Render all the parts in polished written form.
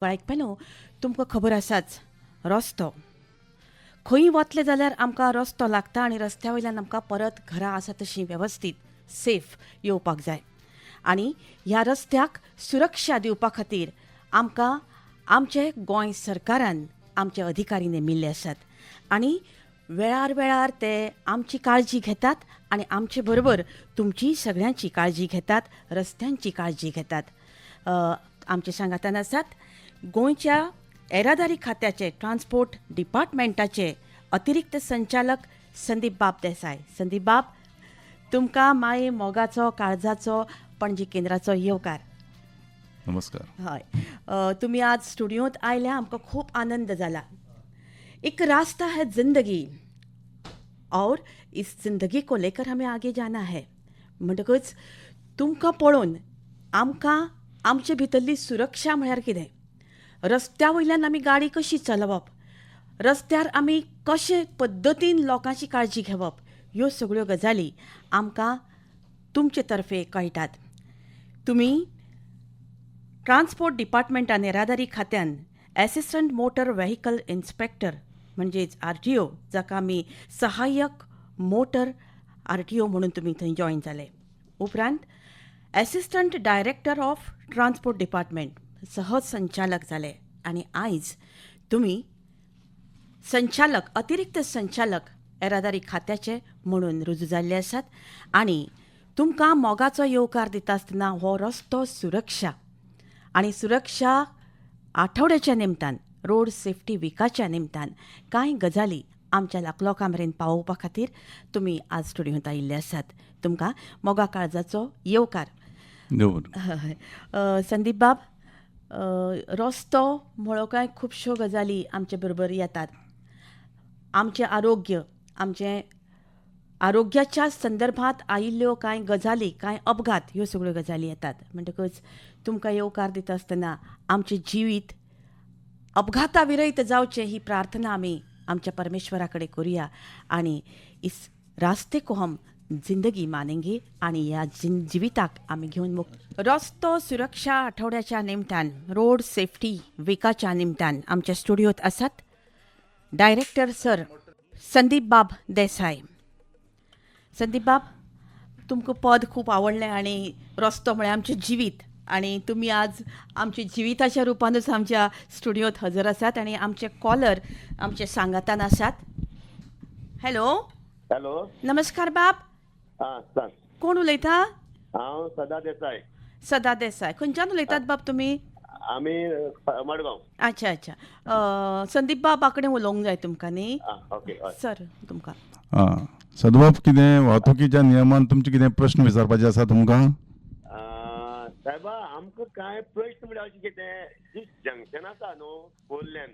आयकपेलो तुमकां खबर आसाच, रस्तो खंय वतले जाल्यार आमकां रस्तो लागता आनी रस्त्या वयल्यान आमकां परत घरा आसा तशी वेवस्थीत सेफ येवपाक जाय. आनी ह्या रस्त्याक सुरक्षा दिवपा खातीर आमकां आमचे गोंय सरकारान आमचे अधिकारी नेमिल्ले आसात आनी वेळार वेळार ते आमची काळजी घेतात आनी आमचे बरोबर तुमची सगळ्यांची काळजी घेतात, रस्त्यांची काळजी घेतात. आमचे सांगातान आसात गोंयच्या येरादारी खात्याचे, ट्रान्सपोर्ट डिपार्टमेंटाचे अतिरिक्त संचालक संदीप बाब देसाय. संदीप बाब, तुमकां माये मोगाचो, काळजाचो पणजी केंद्राचो येवकार. नमस्कार. हय, तुमी आज स्टुडियोंत आयल्या, आमकां खूब आनंद जाला. एक रास्ता है जिंदगी और इस जिंदगी को लेकर हमें आगे जाना है. म्हणटकच तुमकां पळोवन आमकां आमचे भितरली सुरक्षा म्हळ्यार कितें, रस्त्या वयल्यान आमी गाडी कशी चलोवप, रस्त्यार आमी कशे पद्दतीन लोकांची काळजी घेवप, ह्यो सगळ्यो गजाली आमकां तुमचे तर्फे कळटात. तुमी ट्रान्सपोर्ट डिपार्टमेंटान, येरादारी खात्यान एसिस्टंट मोटर व्हेकल इन्स्पेक्टर म्हणजेच आरटीओ, जाका आमी सहाय्यक मोटर आरटीओ म्हणून तुमी थंय जॉयन जाले. उपरांत assistant director of transport department, सहसंचालक जाले आनी आयज तुमी संचालक, अतिरिक्त संचालक येरादारी खात्याचे म्हणून रुजू जाल्ले आसात. आनी तुमकां मोगाचो येवकार दिता आसतना हो रस्तो सुरक्षा आनी सुरक्षा आठवड्याच्या निमतान, रोड सेफ्टी विकाच्या निमतान कांय गजाली आमच्या लोकां मेरेन पावोवपा खातीर तुमी आज स्टुडियोंत आयिल्ले आसात. तुमकां मोगा काळजाचो येवकार. देव बरें. संदीप बाब, रस्तो म्हणो काय खुबश्यो गजाली आमचे बरोबर येतात. आमचें आरोग्य, आमचें आरोग्याच्या संदर्भात आयिल्ल्यो कांय गजाली, कांय अपघात, ह्यो सगळ्यो गजाली येतात. म्हणटकच तुमकां येवकार दिता आसतना आमचें जिवीत अपघाता विरयत जावचें ही प्रार्थना आमी आमच्या परमेश्वरा कडेन करुया आनी इस रास्ते को हम जिंदगी मानेंगे आनी ह्या जिविताक आमी घेवन मुख. रस्तो सुरक्षा आठवड्याच्या निमतान, रोड सेफ्टी विकाच्या निमतान आमच्या स्टुडियोत आसात डायरेक्टर सर संदीप बाब देसाय. संदीप बाब, तुमकां पद खूब आवडलें आनी रस्तो म्हळ्यार आमचें जिवीत आनी तुमी आज आमच्या जिविताच्या रुपानूच आमच्या स्टुडियोत हजर आसात आनी आमचे कॉलर आमचे सांगातान आसात. हॅलो. हॅलो. नमस्कार बाब. हां, सांग. कोण उलयता? हांव सदा देसाय. सदा देसाय. खंयच्यान उलयतात बाब तुमी? आमी मडगांव. अच्छा, संदीप बाबा कडेन उलोवंक जाय तुमकां न्ही? आं, ओके, हय. सर, तुमकां. आं सदबाब, कितें वाहतुकीच्या नियमान तुमचे कितें प्रश्न विचारपाचे आसा तुमकां? सायबा, आमकां कांय प्रश्न म्हळ्यार अशें कितें, जी जंक्शन आसा न्हू खोर्ल्यान,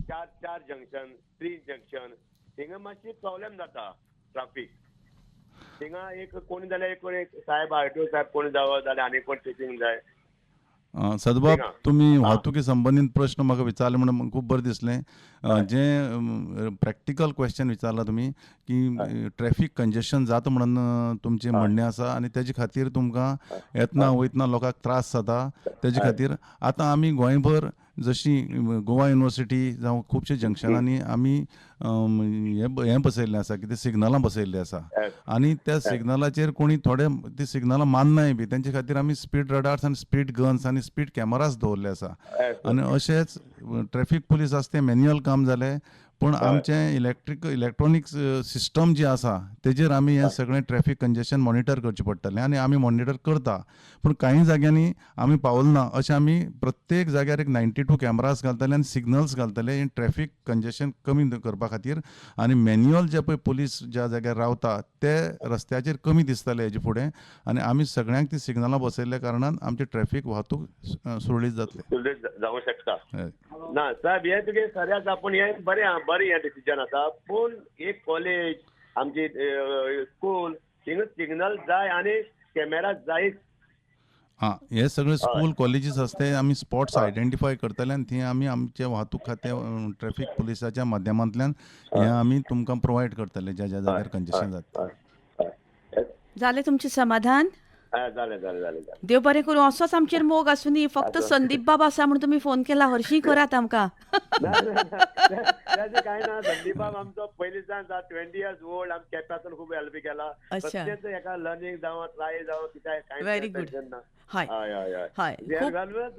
चार चार जंक्शन, थ्री जंक्शन, थिंगा मातशी प्रॉब्लेम जाता ट्राफीक. थिंगा एक कोणी जाल्यार एक कोण एक सायब, आरटीओ सायब कोण जावो जाल्यार आनी कोण चेकींग जाय. सदबाब, थिंगा. तुमी वाहतुकी संबंदीत प्रश्न म्हाका विचारले म्हणून म्हाका खूब बरें दिसलें. जें प्रॅक्टिकल क्वेश्चन विचारला तुमी की ट्रॅफीक कंजेशन जाता म्हणून तुमचें म्हणणें आसा आनी तेजे खातीर तुमकां येतना वयतना लोकांक त्रास जाता. तेजे खातीर आतां आमी गोंयभर जशी गोवा युनिवर्सिटी जावं खुबशे जंक्शनांनी आमी हें बसयल्लें आसा, कितें, सिग्नलां बसयल्लीं आसा आनी त्या सिग्नलाचेर कोणी थोडे ती सिग्नलां माननाय बी. तेंचे खातीर आमी स्पीड रडार्स आनी स्पीड गन्स आनी स्पीड कॅमरास दवरले आसा. आनी अशेंच ट्रॅफीक पुलीस आसा, तें मॅन्युअल काम जालें, पूण आमचें इलेक्ट्रॉनीक सिस्टम जी आसा तेजेर आमी हें सगळें ट्रॅफीक कंजेशन मॉनिटर करचें पडटलें आनी आमी मॉनिटर करता, पूण कांय जाग्यांनी आमी पावल ना. अशें आमी प्रत्येक जाग्यार एक 92 कॅमरास घालतले आनी सिग्नल्स घालतले हें ट्रॅफीक कंजेशन कमी करपा खातीर. आनी मॅन्युअल जे पळय पुलीस ज्या जाग्यार रावता ते रस्त्याचेर कमी दिसतले हेजे फुडें आनी आमी सगळ्यांक ती सिग्नलां बसयल्ल्या कारणान आमची ट्रॅफीक वाहतूक सुरळीत जातली. सुरळीत जावंक शकता. हय. ना साहेब, हें तुगे खरें आसा, पूण हें बरें आहा, बरें हें डिसिजन आसा, पूण एक कॉलेज आमची, स्कूल, थिंगा सिग्नल जाय आनी कॅमेरा जायच. आं, हे सगळे स्कूल कॉलेजीस आसा ते आमी स्पॉट्स आयडेंटिफाय करतले आनी थंय आमी आमचे वाहतूक खातें, ट्रॅफीक पुलिसाच्या माध्यमांतल्यान हें आमी तुमकां प्रोवायड करतले, ज्या ज्या जाग्यार कंजेशन जाता. हय हय जालें तुमचें समाधान? जालें जालें जालें जालें. देव बरें करूं. असोच आमचेर मोग आसूं, फक्त संदीप बाब आसा म्हणून तुमी फोन केला, हरशीं करात आमकां. तेजें कांय ना, संदीप बाब आमचो पयलींच्यान 20 इयर्स ओल्ड, आम केप्यासून खूब हेल्प केला. कसलेंच हेका लर्निंग जावं ट्राय जावं कित्याक कांय टेन्शन ना. हय हय हय हय, always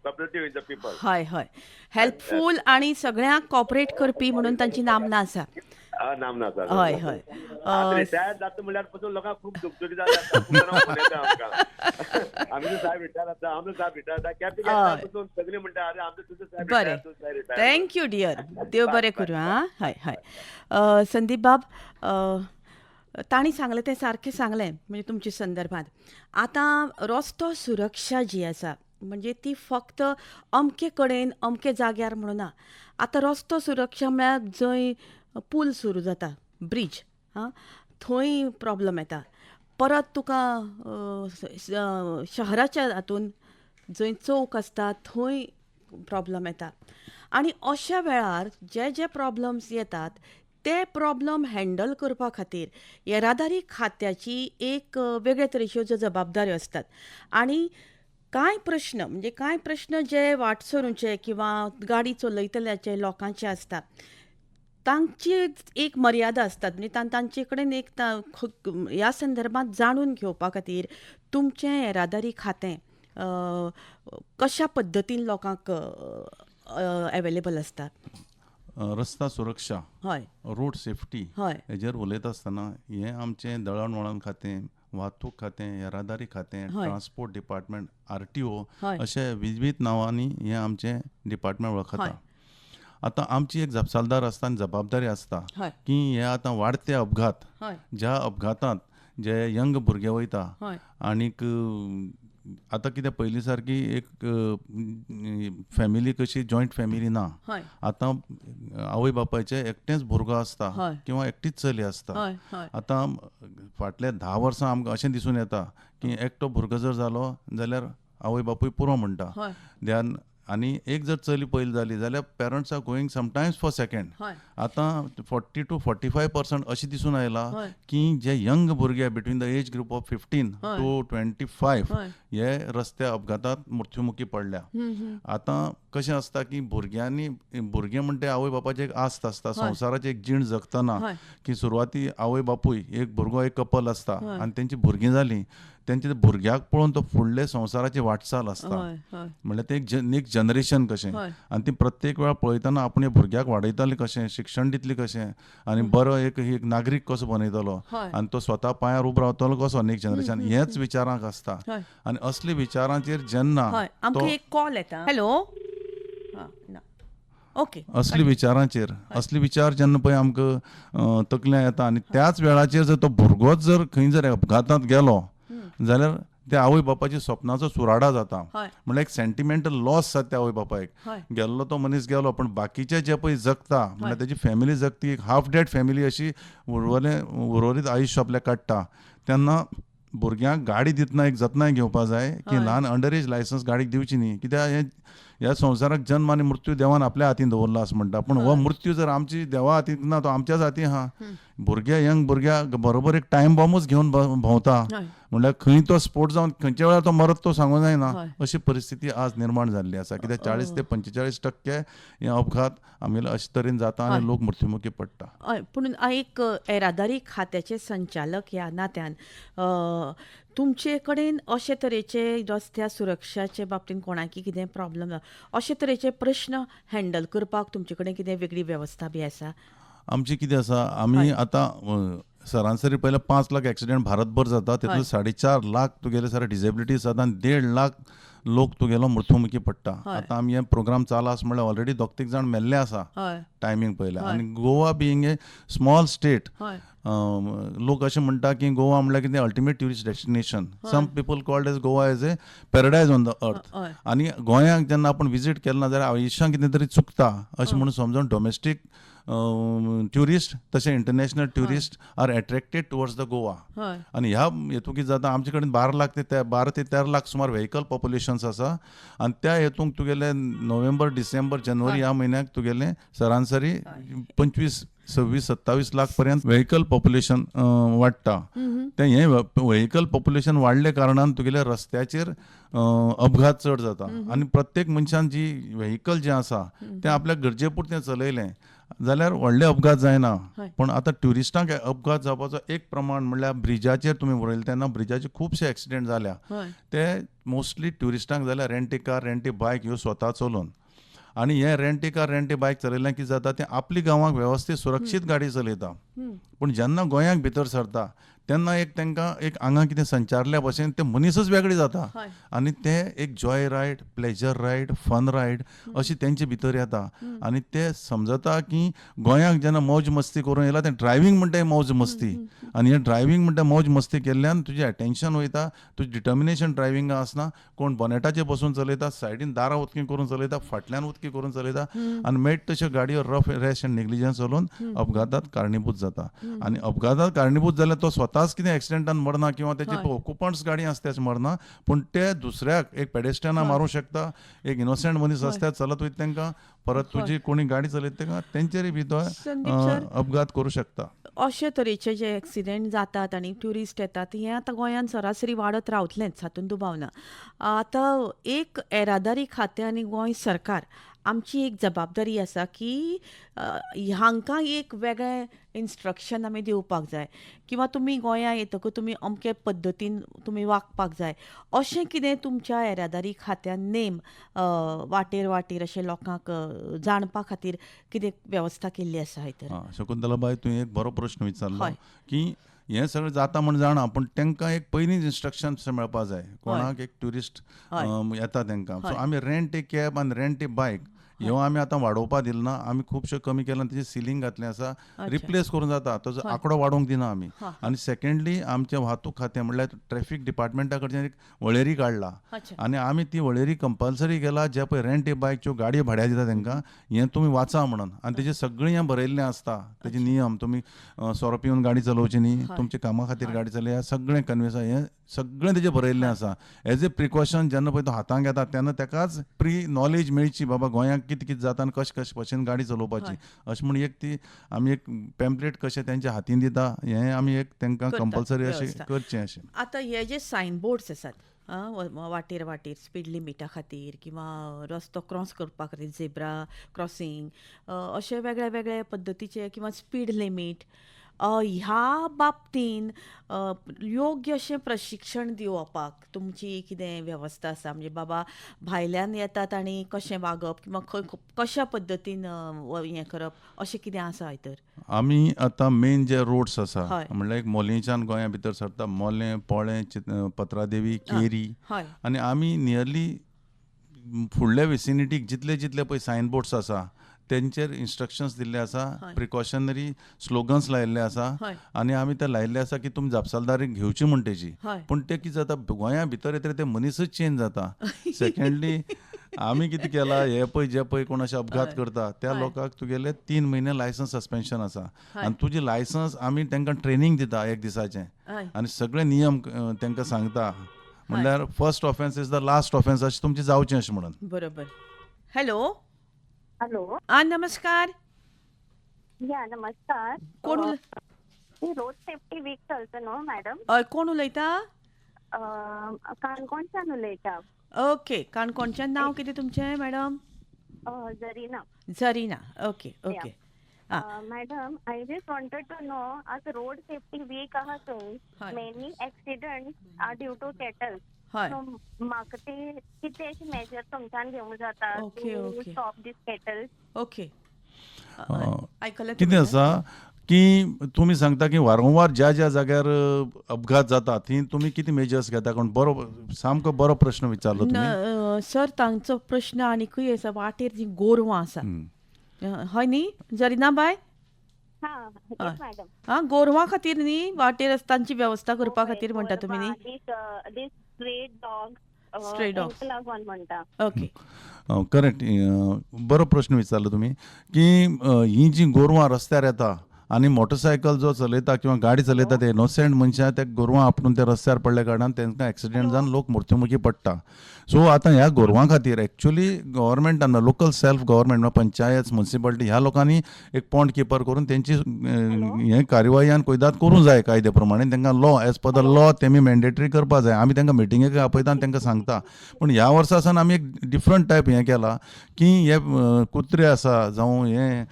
cooperative with the people. हय हय, हेल्पफूल आनी सगळ्यांक कॉपरेट करपी म्हणून तांची नामना आसा. नामना आसा. हय हय. रिटायर जाता म्हणल्यार पसून लोकांक खूब दुखदुखी जाता. आमचो साहेब रिटायर जाता, आमचो साहेब रिटायर जाता, केपें पसून सगळीं म्हणटा अरे आमचो तुजो साहेब बरें, thank you dear, देव बरें करूं. आं हय हय. संदीप बाब, तांणी सांगलें तें सारकें सांगलें, म्हणजे तुमच्या संदर्भात. आतां रस्तो सुरक्षा जी आसा म्हणजे ती फक्त अमके कडेन अमके जाग्यार म्हणून ना. आतां रस्तो सुरक्षा म्हळ्यार जंय पूल सुरू जाता, ब्रीज, आं थंय प्रॉब्लम येता. परत तुका शहराच्या हातून जंय चौक आसता थंय प्रॉब्लम येता. आनी अशा वेळार जे जे प्रॉब्लम्स येतात ते प्रॉब्लम हँडल करपा खातीर येरादारी खात्याची एक वेगळे तरेच्यो ज्यो जबाबदाऱ्यो आसतात. आनी कांय प्रश्न म्हणजे कांय प्रश्न जे वाटसरूचे किंवा गाडी चलयतल्याचे लोकांचे आसता, तांची एक मर्यादा आसतात. म्हणजे तांचे कडेन एक ह्या संदर्भात जाणून घेवपा खातीर तुमचें येरादारी खातें कशा पद्दतीन लोकांक अवेलेबल आसता? रस्ता सुरक्षा, हय, रोड सेफ्टी हेजेर उलयता आसतना हें आमचें दळणवळण खातें, वाहतूक खातें, येरादारी खातें, ट्रान्सपोर्ट डिपार्टमेंट, RTO अशे विविध नांवांनी हें आमचें डिपार्टमेंट वळखता. आतां आमची एक जापसालदार आसता आनी जबाबदारी आसता की हे आतां वाडते अपघात, ज्या अपघातांत जे यंग भुरगे वयता आनीक आतां कितें पयलीं सारकी एक फॅमिली कशी जॉयंट फॅमिली ना, आतां आवय बापायचे एकटेंच भुरगो आसता किंवा एकटीच चली आसता. आतां फाटल्या 10 वर्सां आमकां अशें दिसून येता की एकटो भुरगो जर जालो जाल्यार आवय बापूय पुरो म्हणटा, ध्यान आनी एक जर चली पयली जाली जाल्यार parents are going sometimes for second. आतां 40 to 45% अशें दिसून आयलां की जे यंग भुरगे between the age group of 15 to 25 हे रस्त्या अपघातात मृत्युमुखी पडल्या. आतां कशें आसता की भुरग्यांनी, भुरगे म्हणटे आवय बापाची एक आस्त आसता, संवसाराची एक जीण जगतना की सुरवाती आवय बापूय एक भुरगो एक कपल आसता आनी तेंची भुरगीं जालीं, तेंचे भुरग्याक पळोवन तो फुडले संवसाराची वाटचाल आसता, म्हणल्यार ते एक जनरेशन कशें, आनी ती प्रत्येक वेळा पळयतना आपण भुरग्याक वाडयताली कशें, शिक्षण दितली कशें, आनी बरो एक नागरीक कसो बनयतलो आनी तो स्वता पांयार उबो रावतलो कसो, नेक्स्ट जनरेशन हेच विचारांक आसता. आनी असले विचारांचेर जेन्ना एक कॉल येता, हॅलो, ओके, असले विचारांचेर असले विचार जेन्ना पळय आमकां तकल्यां येता आनी त्याच वेळाचेर जर तो भुरगोच जर खंय जर अपघातांत गेलो जाल्यार त्या आवय बापाची स्वप्नाचो सुराडा जाता, म्हणल्यार एक सेंटिमेंटल लॉस जाता त्या आवय बापायक. गेल्लो तो मनीस गेलो, पण बाकीचे जे पळय जगता म्हणल्यार तेजी फॅमिली जगती, एक हाफ डेड फॅमिली अशी उर्वरीत आयुश्य आपल्याक काडटा. तेन्ना भुरग्यांक गाडी दितना एक जतनाय घेवपा जाय की ल्हान अंडर एज लायसन्स गाडीक दिवची न्ही, कित्याक हे ह्या संवसाराक जन्म आनी मृत्यू देवान आपल्या हातीन दवरला असो म्हणटा, पूण हो मृत्यू जर आमची देवा हातीन ना तो आमच्याच हातीन आहा. भुरग्या यंग भुरग्याक बरोबर एक टायम बॉम्बूच घेवन भोंवता, म्हणल्यार खंय तो स्पोर्ट जावन खंयच्या वेळार तो मरत तो सांगूंक जायना, अशी परिस्थिती आज निर्माण जाल्ली आसा. कित्याक 40 ते 45% हे अपघात आमगेले अशे तरेन जाता आनी लोक मृत्युमुखी पडटा. हय, पूण एक येरादारी खात्याचे संचालक ह्या नात्यान तुमचे कडेन अशे तरेचे रस्त्या सुरक्षाचे बाबतींत कोणाकी कितें प्रॉब्लम, अशे तरेचे प्रश्न हँडल करपाक तुमचे कडेन कितें वेगळी वेवस्था बी आसा? आमची कितें आसा, आमी आतां सरासरी पयले 5 लाख एक्सिडेंट भारतभर जाता, तितूंत 4.5 लाख तुगेले सारे डिसेबिलिटीज जाता आनी 1.5 लाख लोक तुगेलो मृत्युमुखी पडटा. आतां आमी हे प्रोग्राम चालू आसा म्हणल्यार ऑलरेडी 2-3 जाण मेल्ले आसा टायमींग पळयल्यार. आनी Goa being a small state, लोक अशें म्हणटा की गोवा म्हणल्यार कितें ultimate tourist destination, some people called as Goa as a paradise on the earth. आनी गोंयांक जेन्ना आपूण विजीट केलें ना जाल्यार आयुश्यांत कितें तरी चुकता अशें म्हणून समजून डोमेस्टीक ट्युरिस्ट तशें international tourist are attracted towards the Goa. आनी ह्या हेतून कितें जाता, आमचे कडेन 12 ते 13 लाख सुमार व्हेकल पॉप्युलेशन्स आसा आनी त्या हेतूंक तुगेले नोव्हेंबर, डिसेंबर, जानेवारी ह्या म्हयन्याक तुगेले सरासरी 25 26-27 लाख पर्यंत व्हेकल पॉप्युलेशन वाडटा. तें हें व्हेकल पॉप्युलेशन वाडल्या कारणान तुगेल्या रस्त्याचेर अपघात चड जाता आनी प्रत्येक मनशान जी व्हेकल जें आसा तें आपल्या गरजे पुरतें चलयलें जाल्यार व्हडले अपघात जायना. पूण आतां ट्युरिस्टांक अपघात जावपाचो एक प्रमाण म्हणल्यार ब्रिजाचेर तुमी पळयलें तेन्ना ब्रिजाचेर खुबशे एक्सिडेंट जाल्या. ते मोस्टली ट्युरिस्टांक जाल्यार rent a car, rent a bike ह्यो स्वता चलोवन आनी हे rent a car, rent a bike चलयल्यार कितें जाता, ते आपली गांवांक वेवस्थीत सुरक्षीत गाडी चलयता, पूण जेन्ना गोंयांक भितर सरता तेन्ना एक तांकां एक आंगा कितें संचारल्या भशेन ते मनीसच वेगळे जाता आनी ते एक joy ride, pleasure ride, fun ride अशी तेंचे भितर येता आनी ते समजता की गोंयांक जेन्ना मौज मस्ती करून येयला, तें ड्रायवींग म्हणटा मौज मस्ती. आनी हें ड्रायवींग म्हणटा मौज मस्ती केल्ल्यान तुजें अटेन्शन वयता, तुजें डिटर्मिनेशन ड्रायविंगा आसना. कोण बोनेटाचेर बसून चलयता, सायडीन दारां उक्तीं करून चलयता, फाटल्यान उक्ती करून चलयता आनी मेळटा तश्यो गाडयो रफ, रॅश एंड नेग्लिजन्स चलोवन अपघातात कारणीभूत जाता. आनी अपघातात कारणीभूत जाल्यार तो स्वताच कितें एक्सिडेंटान मरना किंवा तेचे ऑक्युपंट्स गाडी आसता तेच मरना, पूण ते दुसऱ्याक एक पेडेस्ट्रियना मारूंक शकता, एक इनोसंट मनीस रस्त्यार चलत वयता तांकां, परत तुजी कोणी गाडी चलयता तांकां तेंचेरूय बी तो संदीप सर, अपघात करूं शकता. अशे तरेचे जे एक्सिडेंट जातात आनी ट्युरिस्ट येतात, हें आतां गोंयांत सरासरी वाडत रावतलेंच, हातूंत दुबाव ना. आतां एक येरादारी खातें आनी गोंय सरकार आमची एक जबाबदारी आसा की हांकां एक वेगळें इन्स्ट्रक्शन आमी दिवपाक जाय किंवा तुमी गोंया येतकूच तुमी अमके पद्दतीन तुमी वागपाक जाय, अशें कितें तुमच्या येरादारी खात्यान नेम वाटेर वाटेर अशें लोकांक जाणपा खातीर कितें वेवस्था केल्ली आसा तर? आं, शकुंतलाबाय, तुवें एक बरो प्रश्न विचारलो की हें सगळें जाता म्हण जाणा, पूण तांकां एक पयलींच इन्स्ट्रक्शन्स मेळपा जाय. कोणाक एक ट्युरिस्ट येता तांकां, सो आमी रेंट ए कॅब आनी रेंट ए बायक ह्यो आमी आतां वाडोवपा दिल ना. आमी खुबश्यो कमी केला, तेजें सिलींग घातलें आसा, रिप्लेस करूंक जाता, ताजो आंकडो वाडोवंक दिना आमी. आनी सेकंडली, आमचें वाहतूक खातें म्हणल्यार ट्रॅफीक डिपार्टमेंटा कडच्यान एक वळेरी काडला आनी आमी ती वळेरी कंपल्सरी केला, जे पळय रेंट ए बायकच्यो गाडयो भाड्याक दिता तांकां हें तुमी वाचा म्हणून. आनी तेजें सगळें हें बरयल्लें आसता, तेजे नियम, तुमी सोरो पिवन गाडी चलोवची न्ही, तुमच्या कामा खातीर गाडी चलया, सगळें कन्वेन्स हें सगळें तेजें बरयल्लें आसा. एज ए प्रिकॉशन, जेन्ना पळय तो हातांक येता तेन्ना तेकाच प्री नॉलेज मेळची, बाबा गोंयांक कितें कितें जाता आनी कशें कशें भशेन गाडी चलोवपाची, अशें म्हूण एक ती आमी एक पॅम्पलेट कशें तेंच्या हातीन दिता, हें आमी एक तांकां करतात, कंपल्सरी अशें वेवस्था. करचें अशें. आतां हे जे सायन बोर्ड्स आसात वाटेर वाटेर स्पीड लिमिटा खातीर किंवा रस्तो क्रॉस करपा खातीर झेब्रा क्रॉसिंग, अशे वेगळे वेगळे पद्दतीचे किंवा स्पीड लिमीट, ह्या बाबतीन योग्य अशें प्रशिक्षण दिवपाक तुमची कितें वेवस्था आसा? म्हणजे बाबा भायल्यान येतात आनी कशें वागप किंवा खंय कश्या पद्दतीन हें करप, अशें कितें आसा तर? आमी आतां मेन जे रोड्स आसा, म्हणल्यार एक मोलेंच्यान गोंया भितर सरता, मोलें, पोळें, पत्रादेवी, केरी आनी आमी नियरली फुडल्या विसिनिटीक जितले जितले पळय सायन बोर्ड्स आसा तेंचेर इन्स्ट्रक्शन्स दिल्ले आसा, प्रिकॉशनरी स्लोगन्स लायिल्ले आसा आनी आमी ते लायिल्ले आसा की तुमी जापसालदारी घेवची म्हण तेजी. पूण ते कितें जाता, गोंया भितर येतरी ते मनीसच चेंज जाता. सेकंडली, आमी कितें केला, हे पळय जे पळय कोण अशे अपघात करता त्या लोकांक तुगेले 3 म्हयने लायसन्स सस्पेन्शन आसा आनी तुजी लायसन्स आमी तांकां ट्रेनींग दिता एक दिसाचें आनी सगळे नियम तांकां सांगता, म्हणल्यार first offence is the last offence अशें तुमचें जावचें अशें म्हणून. बरोबर. हॅलो. हॅलो. हा, नमस्कार. या, नमस्कार. कोण रोड सेफ्टी वीक चलता न्हू मॅडम? हय, कोण उलयता? काणकोणच्यान उलयता. ओके, काणकोणच्यान. नांव कितें तुमचें madam? Zarina. Zarina, okay okay Madam, I just wanted to know, आज रोड सेफ्टी वीक आहा थंय many accident are due to cattle. So म्हाका ते कितें अशें मेजर तुमच्यान घेवंक जाता to stop these cattle? Okay, आयकलें. कितें आसा की तुमी सांगता की वारंवार ज्या ज्या जाग्यार अपघात जाता थंय तुमी कितें मेजर्स घेता कोण. बरो, सामको बरो प्रश्न विचारलो तुमी. सर, तांचो प्रश्न आनीकूय आसा, वाटेर जी गोरवां आसा, हय न्ही जरीना बाय? हा, मॅडम. हा, गोरवां खातीर न्ही, वाटेर तांची व्यवस्था करपा खातीर म्हणटा तुमी न्ही? दीस stray dog. Stray dogs. लागून म्हणटा. ओके. करेक्ट, बरो प्रश्न विचारलो तुमी की ही जी गोरवां रस्त्यार येता आनी मोटरसायकल जो चलयता किंवा गाडी चलयता ते इनोसंट मनशां त्या गोरवां आपटून ते रस्त्यार पडल्या कारणान तांकां एक्सिडेंट जावन लोक मृत्युमुखी पडटा. सो आतां ह्या गोरवां खातीर actually गव्हर्मेंटान, local self government, panchayat, municipality ह्या लोकांनी एक पॉन्ड किपर करून तेंची हें कार्यवाही आनी कोयदाद करूंक जाय कायदे प्रमाणे. तांकां law, as per the law तेमी मॅन्डेटरी करपा जाय. आमी तांकां मिटिंगेक आपयता आनी तांकां सांगता. पूण ह्या वर्सा सावन आमी एक डिफरंट टायप हें केलां की हे कुत्रे आसा जावं हे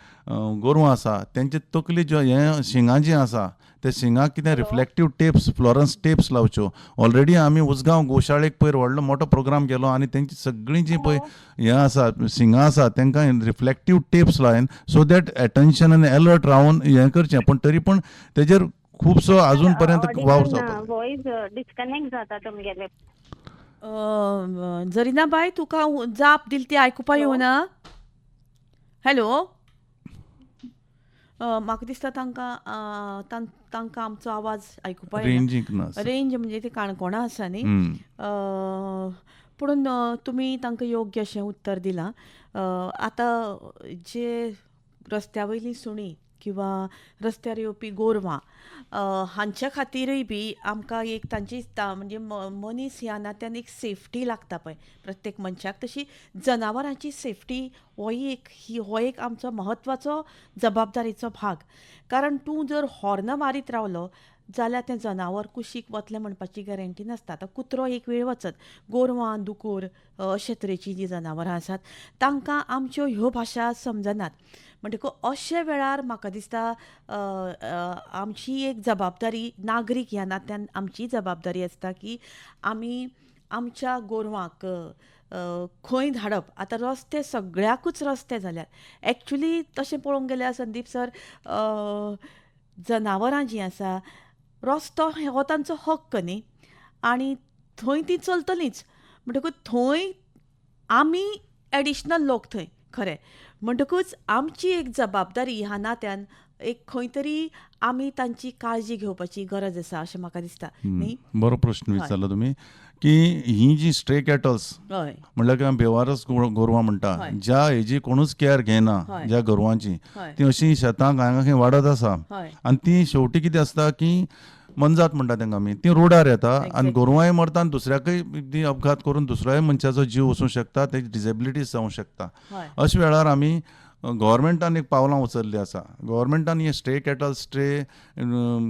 गोरवां आसा तेंचे तकली ज्यो हें शिंगां जीं आसा ते शिंगाक कितें रिफ्लेक्टीव टेप्स, फ्लोरन्स टेप्स लावच्यो. ऑलरेडी आमी उसगांव गोशाळेक पयर व्हडलो मोठो प्रोग्राम केलो आनी तेंची सगळीं जीं पळय हें आसा शिंगां आसा तांकां रिफ्लेक्टीव टेप्स लायन सो that attention आनी अलर्ट रावन हें करचें. पूण तरी पूण तेजेर खुबसो आजून पर्यंत वावर जावपाक. वॉयस डिस्कनेक्ट जाता तुमगेले. जरीना बाय, तुका जाप दिली ती आयकुपा येवना. हॅलो, म्हाका दिसता तांकां तांकां आमचो आवाज आयकुपा रेंज म्हणजे ते काणकोणा आसा न्ही. पुणून तुमी तांकां योग्य अशें उत्तर दिलां. आतां जे रस्त्या वयलीं सुणीं किंवा रस्त्यार येवपी गोरवां हांच्या खातीरय बी आमकां एक तांची म्हणजे मनीस ह्या नात्यान एक सेफ्टी लागता पळय प्रत्येक मनशाक, तशी जनावरांची सेफ्टी हो एक आमचो म्हत्वाचो जबाबदारीचो भाग. कारण तूं जर हॉर्न मारीत रावलो जाल्यार तें जनावर कुशीक वतलें म्हणपाची गॅरंटी नासता. आतां कुत्रो एक वेळ वचत, गोरवां, दुकोर अशे तरेचीं जीं जनावरां आसात तांकां आमच्यो ह्यो भाशा समजनात. म्हणटकूच अशे वेळार म्हाका दिसता आमची एक जबाबदारी, नागरीक ह्या नात्यान आमची जबाबदारी आसता की आमी आमच्या गोरवांक खंय धाडप. आतां रस्ते सगळ्याकूच रस्ते जाल्यात एक्चुली तशें पळोवंक गेल्यार संदीप सर, जनावरां जीं आसा रस्तो हो तांचो हक्क न्ही आनी थंय तीं चलतलींच. म्हणटकूच थंय आमी एडिशनल लोक थंय खरें, म्हणटकूच आमची एक जबाबदारी ह्या नात्यान एक खंय तरी आमी तांची काळजी घेवपाची गरज आसा अशें म्हाका दिसता. न्ही, बरो प्रश्न विचारलो तुमी की ही जी स्ट्रे कॅटल्स म्हणल्यार किंवा बेवारस गोरवां म्हणटा, ज्या हेजी कोणूच केअर घेना, ज्या गोरवांची ती अशी शेतांक हांगा खंय वाडत आसा आनी ती शेवटी कितें आसता की मनजात म्हणटा तांकां आमी, ती रोडार येता आनी गोरवांय मरता आनी दुसऱ्याकय ती अपघात करून दुसऱ्याय मनशाचो जीव वचूंक शकता, तेजी डिसेबिलिटीज जावंक शकता. अशा वेळार आमी गव्हर्मेंटान एक पावलां उचल्लीं आसा. गव्हर्मेंटान हे स्ट्रे कॅटल्स, स्ट्रे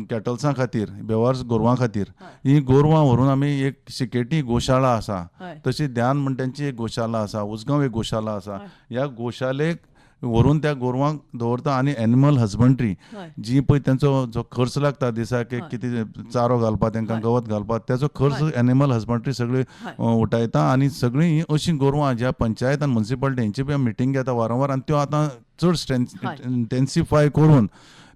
कॅटल्सां खातीर, बेवारस गोरवां खातीर ही गोरवां व्हरून आमी एक सिकेटी गोशाळा आसा, तशी ध्यान म्हण तेंची एक गोशाळा आसा, उसगांव एक गोशाळा आसा, ह्या गोशाळेक व्हरून त्या गोरवांक दवरता. आनी एनिमल हजबंड्री जी पळय तेंचो जो खर्च लागता दिसाक कितें चारो घालपाक, तेंकां गवत घालपाक, तेचो खर्च एनिमल हजबंड्री सगळी उठायता. आनी सगळीं ही अशीं गोरवां ज्या पंचायत आनी मुन्सिपालिटी हेंची बी मिटींग घेता वारंवार आनी त्यो आतां चड इंटेन्सिफाय करून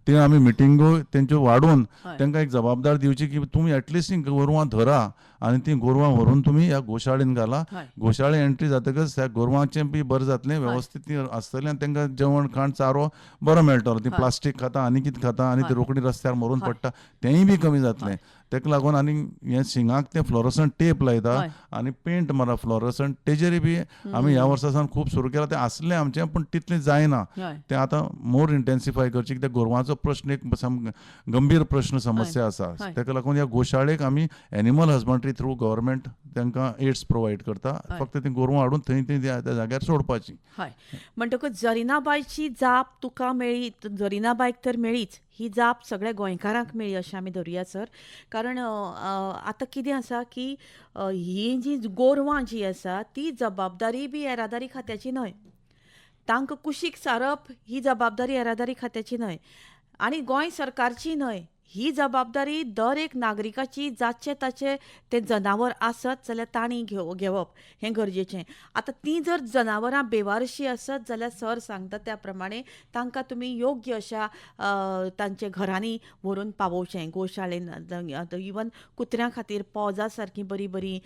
ते आमी मिटिंगो तेंच्यो वाडोवन तांकां एक जबाबदार दिवची की तुमी एटलिस्ट ती गोरवां धरा आनी ती गोरवां व्हरून तुमी ह्या गोशाळेन घाला. गोशाळे एंट्री जातकच त्या गोरवांचें बी बरें जातलें, वेवस्थीत ती आसतलें आनी तांकां जेवण खाण चारो बरो मेळटलो. ती प्लास्टीक खाता आनी कितें खाता आनी ती रोखडी रस्त्यार मरून पडटा, तेंय बी कमी जातलें. ताका लागून आनी हे शिंगाक ते फ्लोरोसंट टेप लायता आनी पेंट मारा फ्लोरोसंट, तेजेर बी आमी ह्या वर्सा सावन खूब सुरू केलां. तें आसलें आमचें पूण तितलें जायना, तें आतां मोर इंटेन्सिफाय करचें कित्याक गोरवांचो प्रश्न एक गंभीर प्रश्न, समस्या आसा. ताका लागून ह्या गोशाळेक आमी एनिमल हजबंड्री थ्रू गव्हर्मेंट तांकां एड्स प्रोवायड करता, फक्त ती गोरवां हाडून थंय ती त्या जाग्यार सोडपाची. हय, म्हणटकूच जरीनाबायची जाप तुका मेळ्ळी, जरीनाबायक तर मेळ्ळीच, ही जाप सगळ्या गोंयकारांक मेळ्ळी अशें आमी धरुया सर. कारण आतां कितें आसा की ही जी गोरवां जी आसा ती जबाबदारी बी येरादारी खात्याची न्हय, तांकां कुशीक सारप ही जबाबदारी येरादारी खात्याची न्हय आनी गोंय सरकारची न्हय. ही जबाबदारी दर एक नागरिकाची, जाचे ताचे तें जनावर आसत जाल्यार तांणी घेवप हें गरजेचें. आतां तीं जर जनावरां बेवारशी आसत जाल्यार सर सांगता त्या प्रमाणे तांकां तुमी योग्य अशा तांच्या घरांनी व्हरून पावोवचें, गोशाळेन. इवन कुत्र्यां खातीर पोजा सारकीं बरीं बरीं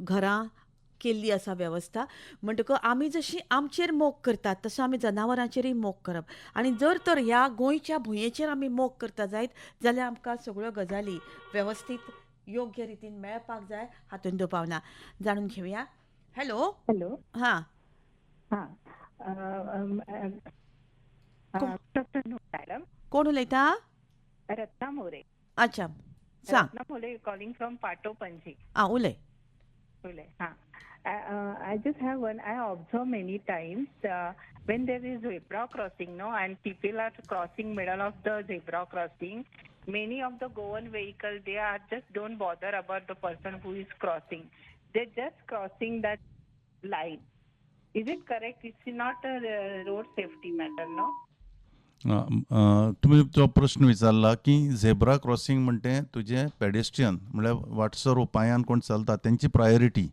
घरां केल्ली आसा वेवस्था. म्हणटकच आमी जशी आमचेर मोग करतात तसो आमी जनावरांचेरूय मोग करप आनी जर तर ह्या गोंयच्या भुंयेचेर आमी मोग करता जायत जाल्यार आमकां सगळ्यो गजाली वेवस्थीत योग्य रितीन मेळपाक जाय, हातूंत दुबाव ना. जाणून घेवया. हॅलो. हॅलो. हां हां, Good afternoon madam. कोण उलयता? रत्ना मोरे. अच्छा, सांग. रत्ना मोरे कॉलिंग फ्रॉम पाटो, पणजी. आं, उलय. उलय. हां, I just have one. I observe many times when there is zebra crossing, no, and people are crossing middle of the zebra crossing. Many of the Goan vehicle, they are just don't bother about the person who is crossing. They're just crossing that line. Is it correct? It's not a road safety matter, no? तुमी जो प्रश्न विचारला की zebra crossing म्हणटे तुजें pedestrian, म्हणल्यार वाटसर पांयान कोण चलता तेंची प्रायोरिटी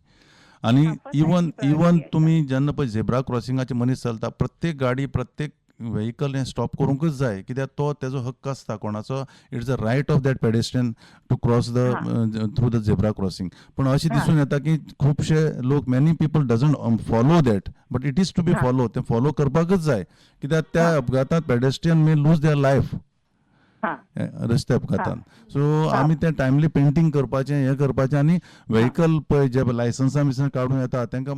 आनी इवन इवन तुमी जेन्ना पळय झेब्रा क्रॉसिंगाचे मनीस चलता, प्रत्येक गाडी, प्रत्येक व्हेकल हें स्टॉप करूंकच जाय, कित्याक तो तेजो हक्क आसता कोणाचो. It's a right of that pedestrian to cross the through the zebra crossing. पूण अशें दिसून येता की खुबशे लोक, many people doesn't follow that, but it is to be follow. तें फॉलो करपाकच जाय, कित्याक त्या अपघातांत pedestrian may lose their life रस्ते अपघातान. सो आमी तें टायमली पेंटींग करपाचें, हें करपाचें आनी व्हेकल पळय जे लायसन्सां बिसनां काडून येता तांकां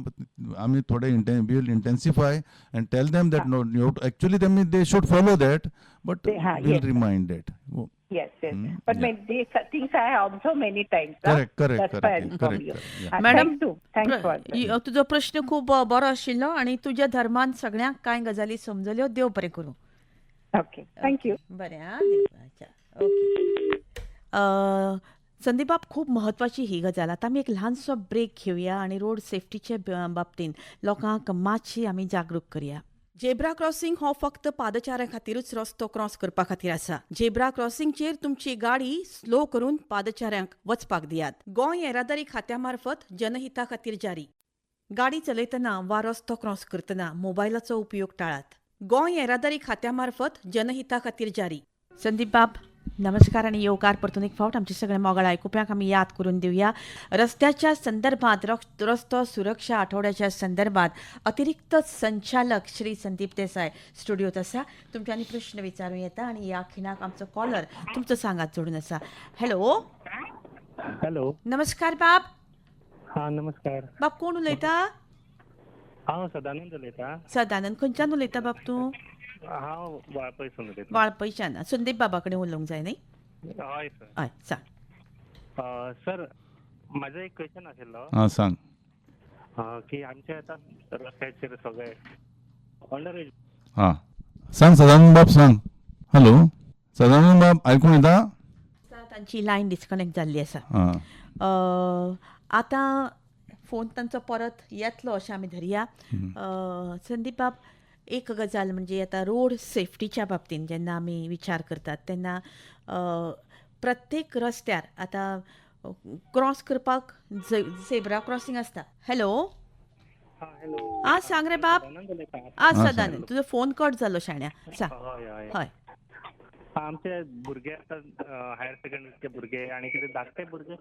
आमी थोडे will intensify and tell them that no, actually तेमी they should follow that, but we'll remind that. Yes. But these things I observe many times. Correct. That's why I inform you. Madam, Thank you. Thanks for that. तुजो प्रश्न खूब बरो आशिल्लो आनी तुज्या धर्मान सगळ्यांक कांय गजाली समजल्यो. देव बरें करूं. Okay. Thank you. बरें, आं, अच्छा, ओके. संदीप बाब, खूब म्हत्वाची ही गजाल. आतां आमी एक ल्हानसो ब्रेक घेवया आनी रोड सेफ्टीचे बाबतीन लोकांक मातशी आमी जागरूक करया. झेब्रा क्रॉसिंग हो फक्त पादचाऱ्यां खातीरूच रस्तो क्रॉस करपा खातीर आसा. झेब्रा क्रॉसिंगचेर तुमची गाडी स्लो करून पादचाऱ्यांक वचपाक दियात. गोंय येरादारी खात्या मार्फत जनहिता खातीर जारी. गाडी चलयतना वा रस्तो क्रॉस करतना मोबायलाचो उपयोग टाळात. गोंय येरादारी खात्या मार्फत जनहिता खातीर जारी. संदीप बाब, नमस्कार आनी येवकार परतून एक फावट. आमचे सगळे मोगाळ आयकुप्यांक आमी याद करून दिवया, रस्त्याच्या संदर्भात, रस्तो सुरक्षा आठवड्याच्या संदर्भात अतिरिक्त संचालक श्री संदीप देसाय स्टुडियोत आसा. तुमच्यांनी प्रश्न विचारूं येता आनी ह्या खिणाक आमचो कॉलर तुमचो सांगात जोडून आसा. हॅलो. हॅलो. नमस्कार बाब. हा, नमस्कार. बाब, कोण उलयता? हांव सदानंद उलयतां. सदानंद, खंयच्यान उलयता बाब तूं? हांव वाळपयसून उलयतां. वाळपयच्यान. संदीप बाबा कडेन उलोवंक जाय न्ही? हय सर. हय, सांग. सर, म्हाजो एक क्वेश्चन आशिल्लो. आं, सांग. की आमचे आतां रस्त्याचेर सगळे अंडर एज हां, सांग सदानंद बाब, सांग. हॅलो सदानंद बाब, आयकूंक येता? तांची लायन डिस्कनेक्ट जाल्ली आसा. आतां फोन तांचो परत येतलो अशें आमी धरया. संदीप बाब, एक गजाल म्हणजे आतां रोड सेफ्टीच्या बाबतीन जेन्ना आमी विचार करतात तेन्ना प्रत्येक रस्त्यार आतां क्रॉस करपाक झेब्रा क्रॉसिंग आसता. हॅलो. हॅलो. आं, सांग रे बाब. आं, सदानंद, तुजो फोन कट जालो शाण्या. सांग. हय. हय. आमचे भुरगे आतां हायर सेकंडरीचे भुरगे आनी कितें धाकटे भुरगे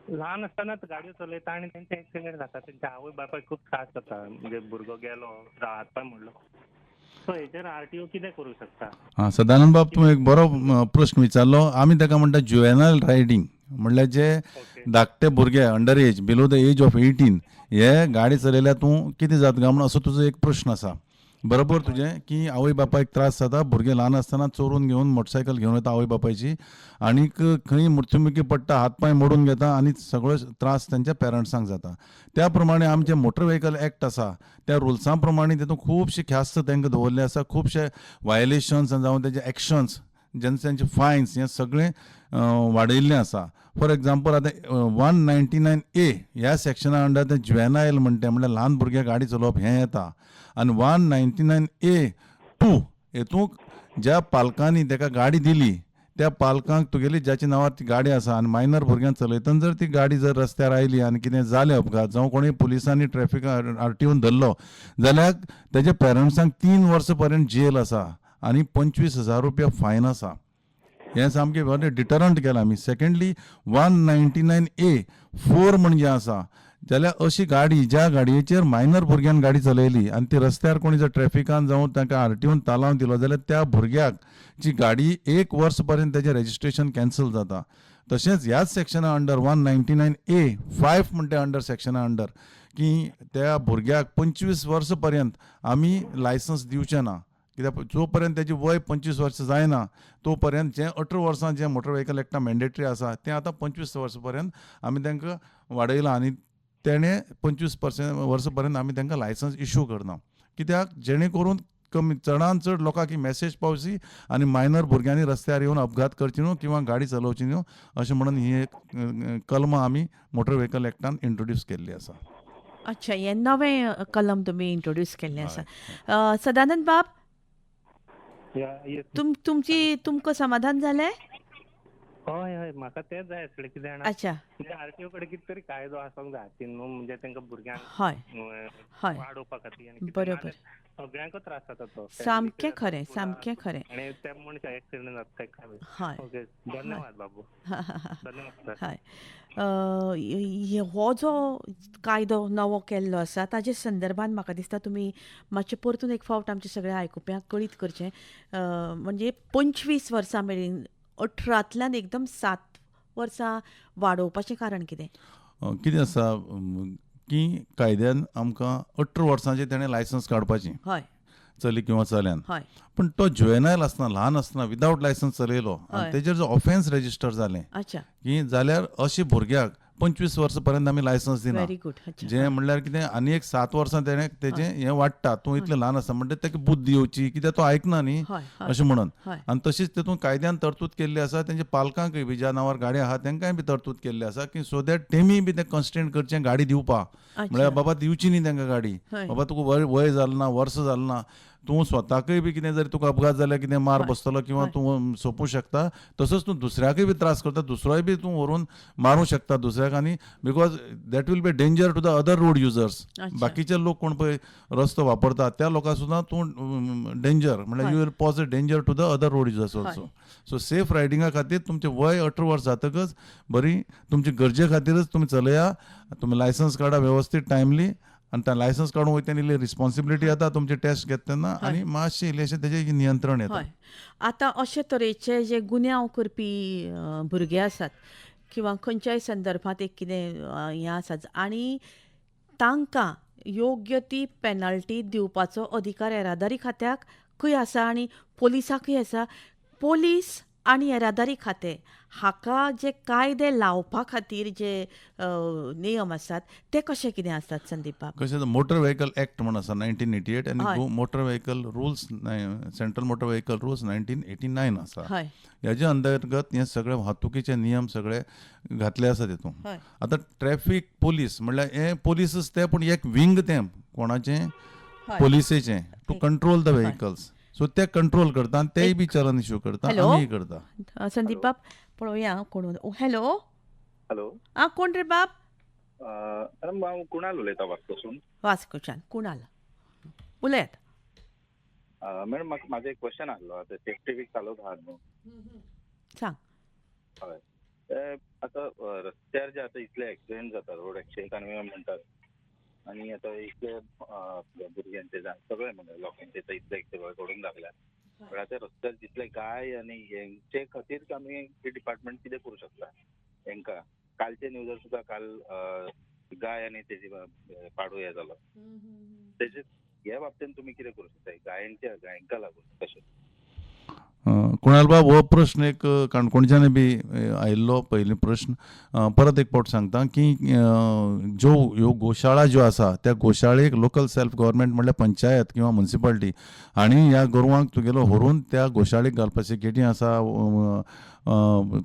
ल्हान आसतनाच गाडयो चलयता आनी तेंचे एक्सिडेंट जाता. तेंच्या आवय बापायक खूब त्रास जाता, म्हणजे भुरगो गेलो, हात पांय मोडलो. सो हेचेर आरटीओ कितें करूं शकता? हां सदानंद बाब, तूं एक बरो प्रश्न विचारलो. आमी ताका म्हणटा जुवेनायल रायडींग, म्हणल्यार जे धाकटे भुरगे under age, below the age of 18, हे गाडी चलयल्यार तूं कितें जाता काय म्हणून असो तुजो एक प्रश्न आसा. बरोबर तुजें की आवय बापायक त्रास जाता, भुरगें ल्हान आसतना चोरून घेवन मोटरसायकल घेवन वता आवय बापायची आनीक खंय मृत्युमुखी पडटा, हात पांय मोडून घेता आनी सगळो त्रास तेंच्या पेरंट्सांक जाता. त्या प्रमाणे आमचें मोटर व्हेकल एक्ट आसा, त्या रुल्सां प्रमाणे तितून खुबशी ख्यास्त तांकां दवरली आसा. खुबशे वायलेशन्स जावं तेजे एक्शन्स, जेन्ना तेंचे फायन्स, हें सगळें वाडयल्लें आसा. फॉर एग्जाम्पल, आतां 199A ह्या सेक्शना अंडर तें ज्युवेनायल म्हणटा, म्हणल्यार ल्हान भुरग्यांक गाडी चलोवप हें येता. आनी 199A(2) हेतूंक ज्या पालकांनी ताका गाडी दिली त्या पालकांक तुगेली ज्याच्या नांवार ती गाडी आसा आनी मायनर भुरग्यांक चलयतना जर ती गाडी जर रस्त्यार आयली आनी कितें जालें अपघात, जावं कोणूय पुलिसांनी ट्रॅफिक आरटीओन धरलो जाल्यार तेज्या पेरंट्सांक 3 वर्सां पर्यंत जेल आसा आनी 25,000 रुपया फायन आसा. हें सामकें बरें डिटरंट केलां आमी. सेकेंडली, 199A(4) म्हणजे आसा जाल्यार अशी गाडी ज्या गाडयेचेर मायनर भुरग्यान गाडी चलयली आनी ती रस्त्यार कोणी जर ट्रॅफिकान जावं तांकां आरटीओन तालांव दिलो जाल्यार त्या भुरग्याक जी गाडी 1 वर्स पर्यंत तेजें रेजिस्ट्रेशन कॅन्सल जाता. तशेंच ह्याच सेक्शना अंडर 199A(5) म्हणटा अंडर सेक्शना अंडर की त्या भुरग्याक 25 वर्सां पर्यंत आमी लायसन्स दिवचे ना. कित्याक जो पर्यंत तेजी वय 25 वर्सां जायना तो पर्यंत जें 18 वर्सां जें मोटर व्हेकल एक्टा मॅन्डेटरी आसा तें आतां 25 वर्सां पर्यंत आमी तांकां वाडयलां आनी तेणें 25 वर्सां पर्यंत आमी तांकां लायसन्स इशू करना. कित्याक जेणे करून कमी चडान चड लोकांक ही मॅसेज पावची आनी मायनर भुरग्यांनी रस्त्यार येवन अपघात करचे न्हू किंवा गाडी चलोवची न्हू अशें म्हणून ही एक कलमां आमी मोटर व्हेकल एक्टान इंट्रोड्यूस केल्ली आसा. अच्छा, हें नवें कलम तुमी इंट्रोड्यूस केल्लें आसा. सदानंद बाब, तुमची तुमकां समाधान जालें? हय हय, म्हाका तेंच जाय आसलें. कितें जाणा, अच्छा, म्हणजे आरटीओ कडेन कितें तरी कायदो आसूंक जाय हातीन न्हू, म्हणजे तांकां भुरग्यांक हय हय वाडोवपा खातीर. आनी बरोबर, सगळ्यांकच त्रास जाता तो. सामकें खरें, सामकें खरें. आनी ते मनशाक एक्सिडंट जाता तेका. हय, ओके, धन्यवाद बाबू, धन्यवाद. हय, हो जो कायदो नवो केल्लो आसा ताजे संदर्भान म्हाका दिसता तुमी मातशें परतून एक फावट आमच्या सगळ्या आयकुप्यांक कळीत करचें. म्हणजे 25 वर्सां मेरेन, 18तल्यान एकदम 7 वर्सां वाडोवपाचें कारण कितें? कितें आसा की कायद्यान आमकां 18 वर्सांचें तेणें लायसन्स काडपाचें, हय, चली किंवा चल्यान. हय, पण तो जुवेनायल आसतना, ल्हान आसतना विदावट लायसन्स चलयलो आनी तेजेर जो ऑफेन्स रेजिस्टर जालें अच्छा की जाल्यार अशे भुरग्याक 25 वर्सां पर्यंत आमी लायसन्स दिना. Very good. जें म्हणल्यार कितें आनी एक 7 वर्सां तेणें तेजें हें वाडटा, तूं इतलें ल्हान आसा म्हणटा तेका बुद्दी येवची कित्याक तो आयकना न्ही अशें म्हणून. आनी तशीच तितून कायद्यान तरतूद केल्ली आसा तेंच्या पालकांकय बी ज्या नांवार गाडी आहा तेंकांय बी तरतूद केल्ली आसा की सो that तेमी बी तें कन्स्ट्रेंट करचें गाडी दिवपा. म्हळ्यार बाबा दिवची न्ही तेंकां गाडी, बाबा तुका वय जालें ना, वर्स जालें ना, तूं स्वताकय बी कितें जर तुका अपघात जाल्यार कितें मार बसतलो किंवा तूं सोंपूं शकता, तसोच तूं दुसऱ्याकय बी त्रास करता, दुसरोय बी तूं व्हरून मारूं शकता दुसऱ्याक. आनी because that will be danger to the other road users. बाकीचे लोक कोण पळय रस्तो वापरतात त्या लोकांक सुद्दां तूं डेंजर, म्हणल्यार you will pose a danger to the other road users also. So safe रायडिंगा खातीर तुमचें वय 18 वर्स जातकच बरी तुमचे गरजे खातीरच तुमी चलया, तुमी लायसन्स काडा वेवस्थीत टायमली. आनी त्या लायसन्स काडूंक वयता तेन्ना इल्ली रिस्पॉन्सिबिलिटी येता तुमचे टेस्ट घेता तेन्ना आनी मातशें इल्लेशें तेजें नियंत्रण येता. आतां अशे तरेचे जे गुन्यांव करपी भुरगे आसात किंवा खंयच्याय संदर्भांत एक कितें हें आसा आनी तांकां योग्य ती पेनल्टी दिवपाचो अधिकार येरादारी खात्याकय आसा आनी पोलिसाकय आसा. पोलीस आनी येरादारी खातें हाका जे कायदे लावपा खातीर जे नियम आसात ते कशे कितें आसात संदीप बाब? कशें मोटर व्हेकल एक्ट म्हूण आसा 1988 आनी motor vehicle rules, central motor vehicle rules 1989 आसा. हेजे अंतर्गत हे सगळे वाहतुकीचे नियम सगळे घातले आसा तितून. आतां ट्रॅफीक पोलीस म्हणल्यार हे पोलीसच ते, पूण एक विंग तें कोणाचें, पोलिसेचें, to control the vehicles. So ते कंट्रोल करता आनी तेय बी चलन इशू करता, आमीय करता. संदीप बाब पळोवया कोण. हॅलो, हॅलो, आं कोण रे बाब? हांव कुणाल उलयतां वास्कोसून. वास्कोच्यान कुणाल, उलयात. मॅडम म्हाका म्हाजें एक क्वेश्चन आसलो, आतां सेफ्टी वीक चालू आहा न्हू, सांग. हय, आतां रस्त्यार जे आतां इतले एक्सिडेंट जाता, रोड एक्सिडेंट आनी म्हणटात, आनी आतां इतले भुरग्यांचे सगळे म्हणजे लोकांचे इतले एक्सिडेंट घडूंक लागल्या, पण आतां रस्त्यार जितले गाय आनी हेंचे खातीर आमी डिपार्टमेंट कितें करूं शकता हेंकां? कालचे न्यूजार सुद्दां काल गाय आनी तेजी पाडू हे जालो, तेजे हे बाबतीन तुमी कितें करूं शकता गायांच्या गायांका लागून कशें? कुणाल बाब, हो प्रश्न एक काणकोणच्यान बी आयिल्लो पयलीं प्रश्न. परत एक फावट सांगता की ज्यो ह्यो गोशाळा ज्यो आसा त्या गोशाळेक लोकल सेल्फ गव्हर्मेंट म्हणल्यार पंचायत किंवा मुन्सिपालिटी हांणी ह्या गोरवांक तुगेलो व्हरून त्या गोशाळेक घालपाची. केटी आसा,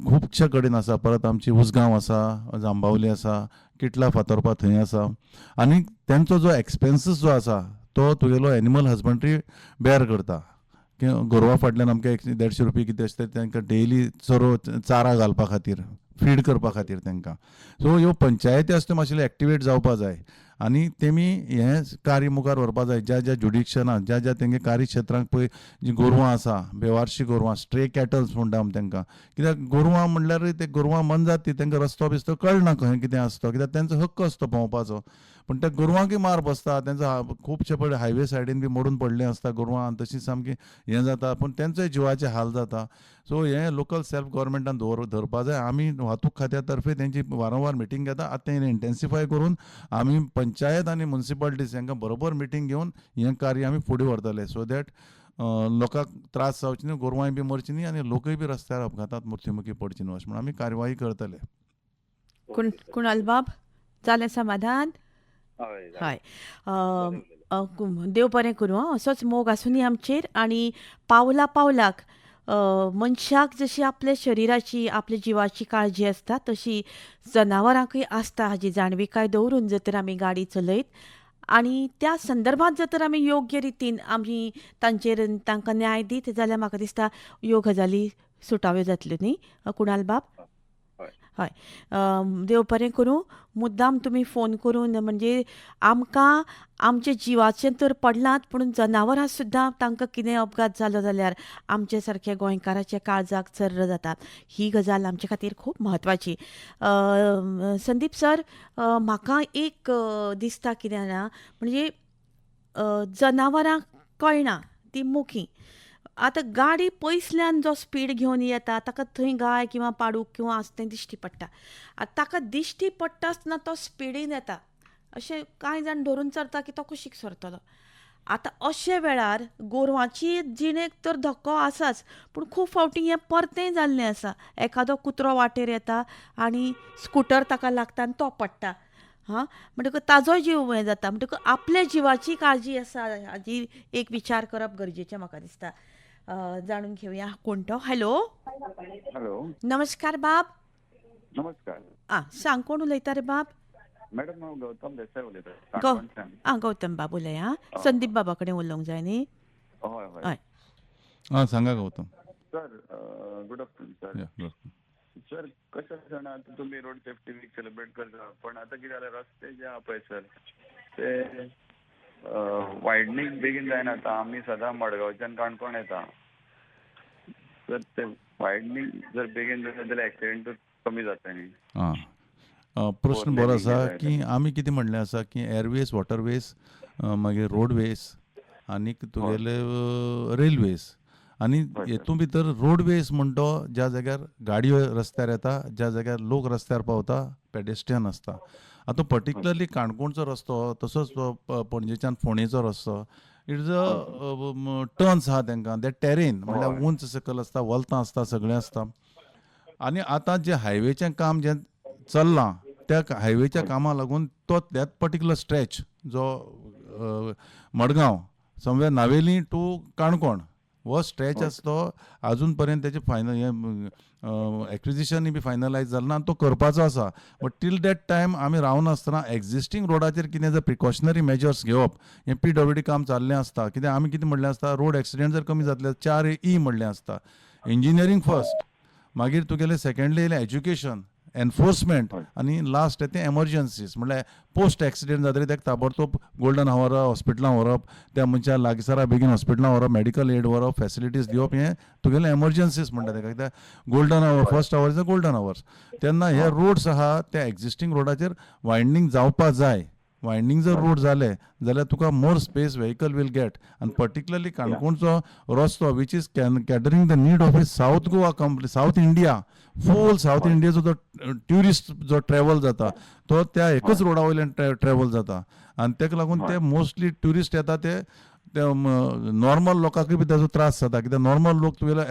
खुबशे कडेन आसा, परत आमची उसगांव आसा, जांबावली आसा, किटला फातोरपा थंय आसा. आनी तेंचो जो एक्सपेन्सीस जो आसा तो तुगेलो एनिमल हजबंड्री बेर करता. गोरवां फाटल्यान आमकां 150 रुपया कितें आसता तांकां डेली चरो चारा घालपा खातीर, फीड करपा खातीर तांकां. सो ह्यो पंचायती आसा त्यो मातशें एक्टिवेट जावपा जाय आनी तेमी हें कार्य मुखार व्हरपा जाय. ज्या ज्या जुडिक्शनान, ज्या ज्या तेंगे कार्यक्षेत्रांक पळय जीं गोरवां आसा, बेवारशी गोरवां, स्ट्रे कॅटल्स म्हणटा आमी तांकां. कित्याक गोरवां म्हणल्यार ते गोरवां मनजात ती, तांकां रस्तो बिस्तो कळना खंय कितें आसता, कित्याक तेंचो हक्क आसता भोंवपाचो. पूण त्या गोरवांकय मार बसता, तेंचो खुबशे पळय हायवे सायडीन बी मोडून पडलें आसता गोरवां आनी तशीं सामकी हें जाता, पूण तेंचोय जिवाचे हाल जाता. सो हें लोकल सेल्फ गव्हर्मेंटान धरपा जाय. आमी वाहतूक खात्या तर्फे तेंची वारंवार मिटींग घेता. आतां तें इंटेन्सिफाय करून आमी पंचायत आनी मुन्सिपालिटीज हांकां बरोबर मिटींग घेवन हें कार्य आमी फुडें व्हरतले, सो that लोकांक त्रास जावचे न्हू, गोरवांय बी मरची न्ही आनी लोकूय बी रस्त्यार अपघातांत मृत्युमुखी पडचे न्हू अशें म्हणून आमी कारवाई करतले. कुणाल बाब, जालें समाधान? हय. हय, देव बरें करूं. असोच मोग आसुनी आमचेर आनी पावला पावलाक मनशाक जशी आपल्या शरिराची आपल्या जिवाची काळजी आसता तशी जनावरांकूय आसता हाजी जाणविकाय दवरून जर तर आमी गाडी चलयत आनी त्या संदर्भात जर तर आमी योग्य रितीन आमी तांचेर तांकां न्याय दीत जाल्यार म्हाका दिसता ह्यो गजाली सुटाव्यो जातल्यो न्ही कुणाल बाब? हय, देव बरें करूं. मुद्दाम तुमी फोन करून म्हणजे आमकां आमच्या जिवाचें तर पडलांत पूण जनावरां सुद्दां तांकां कितें अपघात जालो जाल्यार आमचे सारखे गोंयकाराच्या काळजाक चर्र जाता. ही गजाल आमचे खातीर खूब म्हत्वाची. संदीप सर, म्हाका एक दिसता कितें जाणा, म्हणजे जनावरांक कळना ती मुखी. आतां गाडी पयसल्यान जो स्पीड घेवन येता ताका थंय गाय किंवा पाडूक किंवा आसा तें दिश्टी पडटा. आतां ताका दिश्टी पडटा आसतना तो स्पिडीन येता. अशें कांय जाण धरून चलता की तो कुशीक सरतलो. आतां अशे वेळार गोरवांची जिणेक तर धक्को आसाच पूण खूब फावटी हें परतेंय जाल्लें आसा. एखादो कुत्रो वाटेर येता आनी स्कुटर ताका लागता आनी तो पडटा. हां, म्हणटकच ताजोय जीव हें जाता. म्हणटकच आपल्या जिवाची काळजी आसा हाजी एक विचार करप गरजेचें म्हाका दिसता. जाणून घेवया कोण तो. हॅलो. हॅलो, नमस्कार बाब. नमस्कार. आं, सांग कोण उलयता रे बाब? मॅडम, हांव गौतम देसाय उलयता. आं, गौतम बाब उलया. संदीप बाबा कडेन उलोवंक जाय न्ही? हय हय. आं, सांगा Gautam. Sir, good afternoon sir. Sir, कशें आसा जाणा, तुमी रोड सेफ्टी वीक सेलिब्रेट करता, पण आतां कितें जालें, रस्ते जे आहा पळय सर ते वायडनींग बेगीन जायना. आतां आमी सदां मडगांवच्यान काणकोण येता सर, ते वायडनींग जर बेगीन जाता जाल्यार एक्सिडेंट कमी जाता न्ही. आं, प्रश्न बरो आसा की आमी कितें म्हणलें आसा की एरवेज, वॉटरवेज, मागीर रोडवेज आनीक तुगेले रेल्वेज आनी हेतून भितर रोडवेज म्हणटो ज्या जाग्यार गाडयो रस्त्यार येता, ज्या जाग्यार लोक रस्त्यार पावता, पेडेस्ट्रियन आसता. आतां पर्टिक्युलरली काणकोणचो रस्तो तसोच पणजेच्यान फोंडेचो रस्तो, it's a turns आहा तांकां, ते टेरेन म्हणल्यार उंच सकयल आसता, वलतां आसता, सगळें आसता. आनी आतां जें हायवेचें काम जें चल्लां त्या हायवेच्या कामाक लागून तो that particular stretch जो मडगांव समवेर नावेली टू काणकोण हो स्ट्रेच आसा तो आजून पर्यंत तेजें फायनल हें एक्विजिशनूय बी फायनलायज जालें ना आनी तो करपाचो आसा. बट टील that time आमी रावनासतना एक्झिस्टींग रोडाचेर कितें जर प्रिकॉशनरी मेजर्स घेवप हें PWD काम चाललें आसता. कित्याक आमी कितें म्हणलें आसता, रोड एक्सिडेंट जर कमी जातले 4 E म्हणलें आसता. इंजिनियरींग फर्स्ट, मागीर तुगेलें सेकंडली येयलें एज्युकेशन, एनफोर्समेंट आनी लास्ट तें एमर्जन्सीज म्हणल्यार पोस्ट एक्सिडेंट जातकीर ताका ताबडतोब गोल्डन हवर हॉस्पिटलां व्हरप, त्या मनशा लागींसरा बेगीन हॉस्पिटलां व्हरप, मेडिकल एड व्हरप, फेसिलिटीज दिवप, हें तुगेलें एमर्जन्सीज म्हणटा ताका. कित्याक golden hour, first hour is a golden hours. तेन्ना हे रोड्स आहा त्या एक्झिस्टींग रोडाचेर वायंडींग जावपा जाय. वायंडींग जर रोड जाले जाल्यार तुका more space vehicle will get. आनी पर्टिक्युलरली काणकोणचो रस्तो which is catering the need of a South Goa complete, South India, full South इंडियाचो जो ट्युरिस्ट जो ट्रॅवल जाता तो त्या एकच रोडा वयल्यान ट्रॅवल जाता आनी ताका लागून ते मोस्टली ट्युरिस्ट येता ते नॉर्मल लोकांकूय बी ताजो त्रास जाता. कित्याक नॉर्मल लोक तुगेले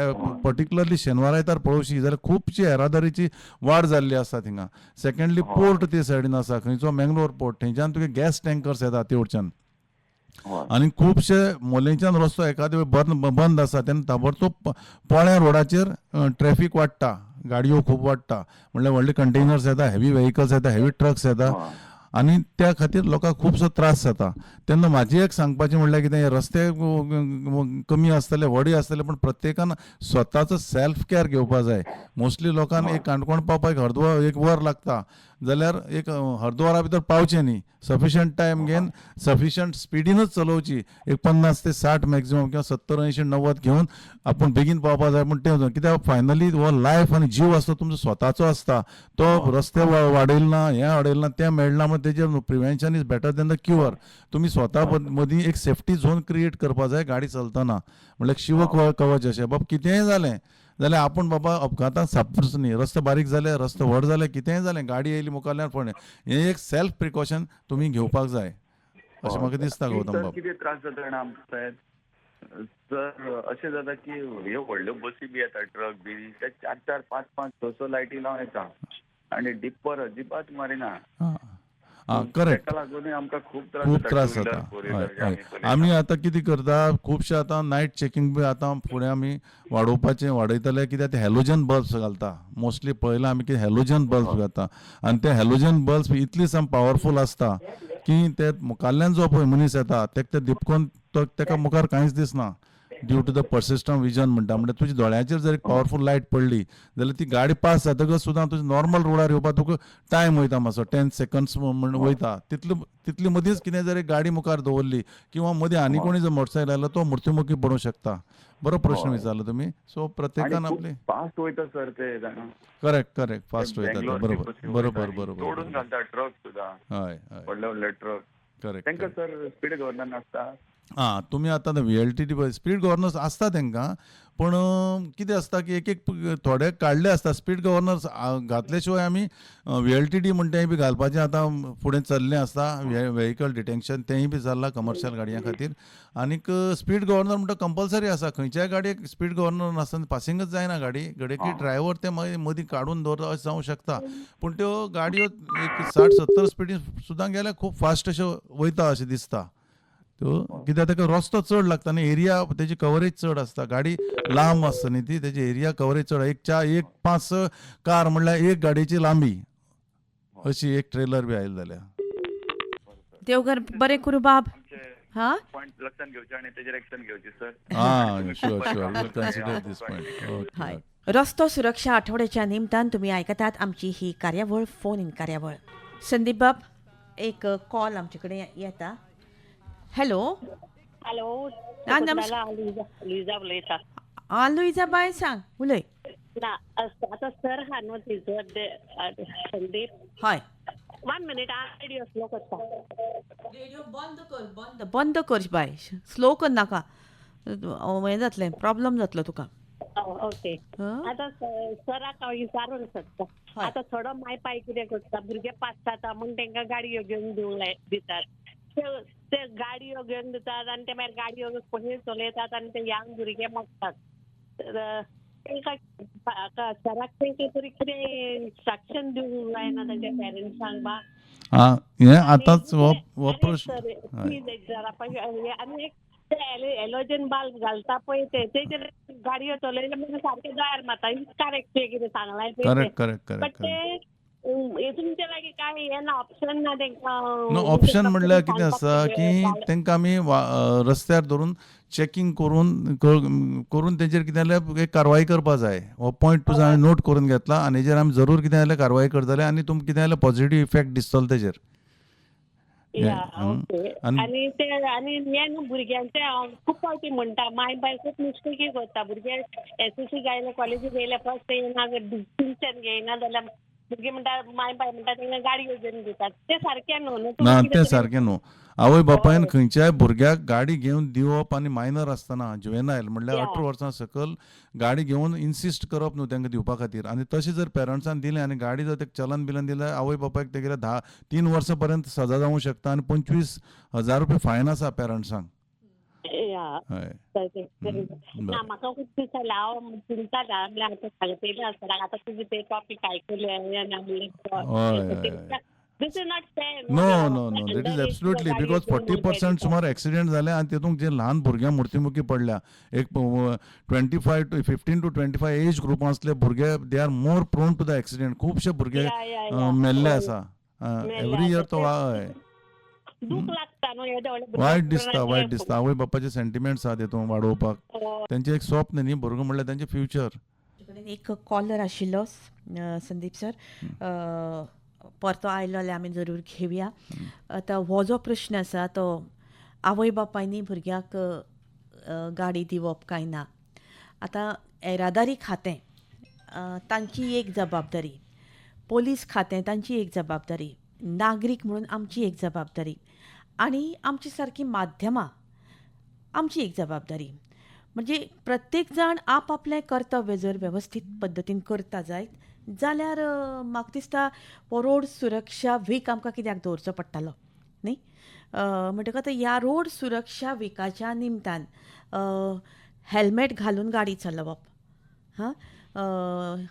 पर्टिक्युलरली शेनवार आयतार पळोवशी जाल्यार खुबशी येरादारीची वाड जाल्ली आसा थिंगा. सेकंडली पोर्ट ते सायडीन आसा, खंयचो मँगलोर पोर्ट, थंयच्यान तुगे गॅस टँकर्स येता तेवटच्यान आनी खुबशे मोलेंच्यान रस्तो एखादे बंद आसा तेन्ना ताबडतोब पोळ्या रोडाचेर ट्रॅफीक वाडटा, गाडयो खूब वाडटा, म्हणल्यार व्हडले कंटेनर्स येता, हेवी व्हेकल्स येता, हेवी ट्रक्स येता आनी त्या खातीर लोकांक खुबसो त्रास जाता. तेन्ना म्हाजी एक सांगपाचें म्हणल्यार कितें, रस्ते कमी आसतले व्हडूय आसतले पूण प्रत्येकान स्वताचो सेल्फ केअर घेवपा जाय. मोस्टली लोकांक एक काणकोण पावपाक एक अर्द एक वर लागता जाल्यार एक अर्द वरा भितर पावचें न्ही, सफिशंट टायम घेवन सफिशंट स्पिडीनूच चलोवची, एक 50 ते 60 मॅक्झिमम किंवा 70, 80, 90 घेवन आपूण बेगीन पावपा जाय. पूण तें कित्याक फायनली हो लायफ आनी जीव आसता तुमचो स्वताचो आसता, तो रस्ते वाडयले ना, हें वाडयलें ना, तें मेळना, म्हण तेजेर prevention is better than the cure. तुमी स्वता मदीं एक सेफ्टी झोन क्रिएट करपा जाय गाडी चलतना, म्हणल्यार शिव कवच अशें बाब कितेंय जालें जाल्यार आपूण बाबा अपघातान सापडचो न्ही, रस्ते बारीक जाले, रस्ते व्हड जाले, कितेंय जालें, गाडी येयली मुखाल्ल्यान फोडणें, हें एक सेल्फ प्रिकॉशन तुमी घेवपाक जाय अशें म्हाका दिसता. गौतम बाब, कितें त्रास जाता जाणा आमकां सायब, सर अशें जाता की ह्यो व्हडल्यो बसी बी येता, ट्रक बी, ते 4 4 5 5 6 6 लायटी लावन येता आनी डिप्पर अजिबात मारिना. करेक्ट, आमकां खूब त्रास जाता. आमी आतां कितें करता, खुबशे आतां नायट चॅकिंग बी आतां फुडें आमी वाडोवपाचें वाडयतले, कित्याक ते हॅलोजन बल्ब्स घालता. मोस्टली पळयलां आमी की हॅलोजन बल्ब्स घालता आनी ते हॅलोजन बल्ब्स इतली सम पावरफूल आसता की ते मुखाल्ल्यान जो पळय मनीस येता तेका ते दिपकोन तो तेका मुखार कांयच दिसना. Due to the persistent vision म्हणटा, म्हणजे तुज्या दोळ्यांचेर जर एक पावरफूल लायट पडली जाल्यार ती गाडी पास जातकच सुद्दां तुजें नॉर्मल रोडार येवपाक तुका टायम वयता मातसो, 10 सेकंड्स म्हण वयता. तितले मदींच कितें जर एक गाडी मुखार दवरली किंवा मदीं आनी कोणी जर मोटरसायकल आयलो तो मृत्युमुखी पडूंक शकता. बरो प्रश्न विचारलो तुमी. सो प्रत्येकान आपली फास्ट वयता सर ते, करेक्ट करेक्ट फास्ट वयता, बरोबर बरोबर बरोबर, तोडून घालता ट्रक सुद्दां. हय हय, व्हडले व्हडले ट्रक. करेक्ट, तांकां सर स्पीड गव्हर्नर नासता. आं, तुमी आतां VLTD speed governors आसता तांकां, पूण कितें आसता की एक एक थोडे काडले आसता स्पीड गव्हर्नर्स घातले शिवाय आमी VLTD म्हणटा तेंय बी घालपाचें आतां फुडें चल्लें आसता. व्हेकल डिटेंक्शन तेंय बी चल्लां कमर्शियल गाडयां खातीर. आनीक स्पीड गव्हर्नर म्हणटा कंपल्सरी आसा, खंयच्याय गाडयेक स्पीड गव्हर्नर नासतना पासिंगच जायना गाडी. घडये ड्रायव्हर ते मागीर मदीं काडून दवरता अशें जावंक शकता, पूण त्यो गाडयो एक 60-70 स्पिडीन सुद्दां गेल्यार खूब फास्ट अश्यो वयता अशें दिसता. त्यो कित्याक ताका रस्तो चड लागता न्ही, एरिया तेजी कवरेज चड आसता, गाडी लांब आसता न्ही ती, तेजी एरिया कवरेज चड. एक 4 1 5 6 कार म्हणल्यार एक गाडयेची लांबी अशी एक ट्रेलर बी आयली जाल्यार. देवघर बरें करूं बाब. हा, पॉइंट लक्षात घेवचे आनी तेजेर एक्शन घेवची सर. हां, sure sure, will consider this point. हय, रस्तो सुरक्षा आठवड्याच्या निमतान तुम्ही आयकतात आमची ही कार्यावळ, फोन इन कार्यावळ. संदीप बाब, एक कॉल आमचे कडेन येता. हॅलो. हॅलो, लुईजा उलयता. आं, लुईजा बाय, सांग, उलय. ना, आतां सर हा न्हू तिजो संदीप. हय, 1 मिनीट, रेडियो स्लो करता. रेडियो बंद कर, बंद बंद कर बाय, स्लो कर नाका, हें जातलें, प्रॉब्लम जातलो तुका. ओके, आतां सराक हांव विचारूंक सोदता. आतां थोडो माय पाय कितें करता, भुरगे पास जाता म्हूण तांकां गाडयो घेवन दिवंक दितात, ते गाडयो घेवन दितात आनी ते मागीर गाडयो कशे चलयतात आनी ते यंग भुरगे मरतात. तांकां सराक तांकां तरी कितें इन्स्ट्रक्शन दिवंक जायना तांच्या पेरंट्सांक बा. आं, हें आतांच हो प्रश्न. आनी एक ते एलोजन बल्ब घालता पळय ते, तेजेर गाडयो चलयले म्हणजे सारके दोळ्यार मारता. करेक्ट, कितें सांगलां. Correct correct correct. तुमचे लागीं कांय हें ना, ऑप्शन ना तांकां. नो ऑप्शन म्हणल्यार कितें आसा की तांकां आमी रस्त्यार धरून चॅकिंग करून करून तेजेर कितें जाल्यार एक कारवाय करपा जाय. हो पॉयंट तुजो हांवें नोट करून घेतला आनी हेजेर आमी जरूर कितें जाल्यार कारवाय करतले आनी तुमकां कितें जाल्यार पॉझिटीव इफेक्ट दिसतलो तेजेर. आनी ते आनी हें न्हू भुरग्यांचे हांव खूब फावटी म्हणटा, माय बाय खूब मिस्टेकी करता. भुरगे SSC आयले, कॉलेजीक येयले, फर्स्ट येयना, डिस्टिंक्शन घेयना जाल्यार भुरगीं म्हणटा, माय बाय म्हणटा तांकां गाडयो घेवन दितात. तें सारकें न्हू. ना, तें सारकें न्हू. आवय बापायन खंयच्याय भुरग्याक गाडी घेवन दिवप आनी मायनर आसतना, जुवेनायल म्हणल्यार 18 वर्सां सकयल गाडी घेवन इन्सिस्ट करप न्हू तांकां दिवपा खातीर. आनी तशें जर पेरंट्सान दिलें आनी गाडी जर तेका चलन बिलन दिलें, आवय बापायक तेगेल्या 3 वर्सां पर्यंत सजा जावंक शकता आनी 25,000 रुपया फायन आसा पेरंट्सांक. ना, म्हाका खूब दीस जाले हांव चिंततालें, म्हणल्यार आतां सांगतलें आसतना आतां तुजें तें टॉपीक आयकलें. This is not fair. No, no, no. That is absolutely because 40% सुमार एक्सिडेंट जाले आनी तेतूंक जे ल्हान भुरग्यां मृत्युमुखी पडल्या. एक 25 to 15 to 25 as ग्रुपांतले भुरगे they are more prone to the accident. खुबशे भुरगे मेल्ले आसा एवरी इयर. तो हय दूख लागता न्हू, वायट दिसता, वायट दिसता. आवय बापाचे सेंटिमेंट्स आसा तेतून वाडोवपाक, तेंचें एक स्वप्न न्ही भुरगो म्हणल्यार तेंचें फ्युचर. एक कॉलर आशिल्लो संदीप सर, परतो आयलो जाल्यार आमी जरूर घेवया. आतां हो जो प्रश्न आसा तो आवय बापायनी भुरग्याक गाडी दिवप काय ना. आतां येरादारी खातें तांची एक जबाबदारी, पोलीस खातें तांची एक जबाबदारी, नागरीक म्हणून आमची एक जबाबदारी आनी आमची सारकी माध्यमां आमची एक जबाबदारी. म्हणजे प्रत्येक जाण आपआपलें कर्तव्य जर वेवस्थीत पद्दतीन करता जायत जाल्यार म्हाका दिसता हो रोड सुरक्षा वीक आमकां कित्याक दवरचो पडटालो न्ही. म्हणटकच आतां ह्या रोड सुरक्षा विकाच्या निमतान हेल्मेट घालून गाडी चलोवप, हां,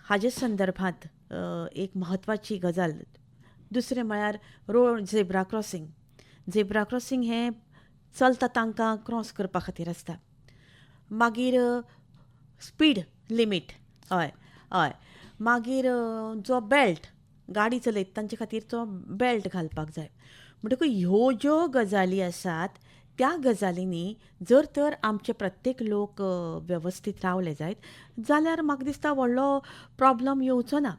हाजे संदर्भात एक म्हत्वाची गजाल. दुसरें म्हळ्यार road zebra crossing. Zebra crossing हें चलता तांकां क्रॉस करपा खातीर आसता. मागीर स्पीड लिमीट, हय हय, मागीर जो बेल्ट गाडी चलयता तांचे खातीर तो बेल्ट घालपाक जाय. म्हणटकूच ह्यो ज्यो गजाली आसात त्या गजालींनी जर तर आमचे प्रत्येक लोक वेवस्थीत रावले जायत जाल्यार म्हाका दिसता व्हडलो प्रॉब्लम येवचो ना.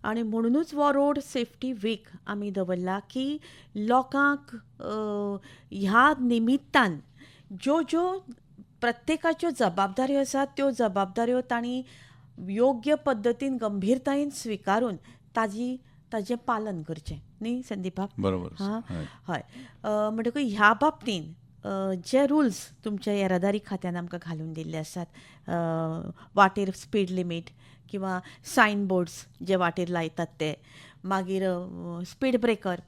आनी म्हणुनूच हो रोड सेफ्टी वीक आमी दवरला की लोकांक ह्या निमित्तान ज्यो ज्यो प्रत्येकाच्यो जबाबदाऱ्यो आसात त्यो जबाबदाऱ्यो तांणी योग्य पद्दतीन गंभीरतायेन स्विकारून ताजें पालन करचें न्ही संदीप बाब? बरोबर. हां, हय. म्हणटकूच ह्या बाबतीन जे रुल्स तुमच्या येरादारी खात्यान आमकां घालून दिल्ले आसात, वाटेर स्पीड लिमीट किंवा सायन बोर्ड्स जे वाटेर लायतात ते, मागीर स्पीड ब्रेकर.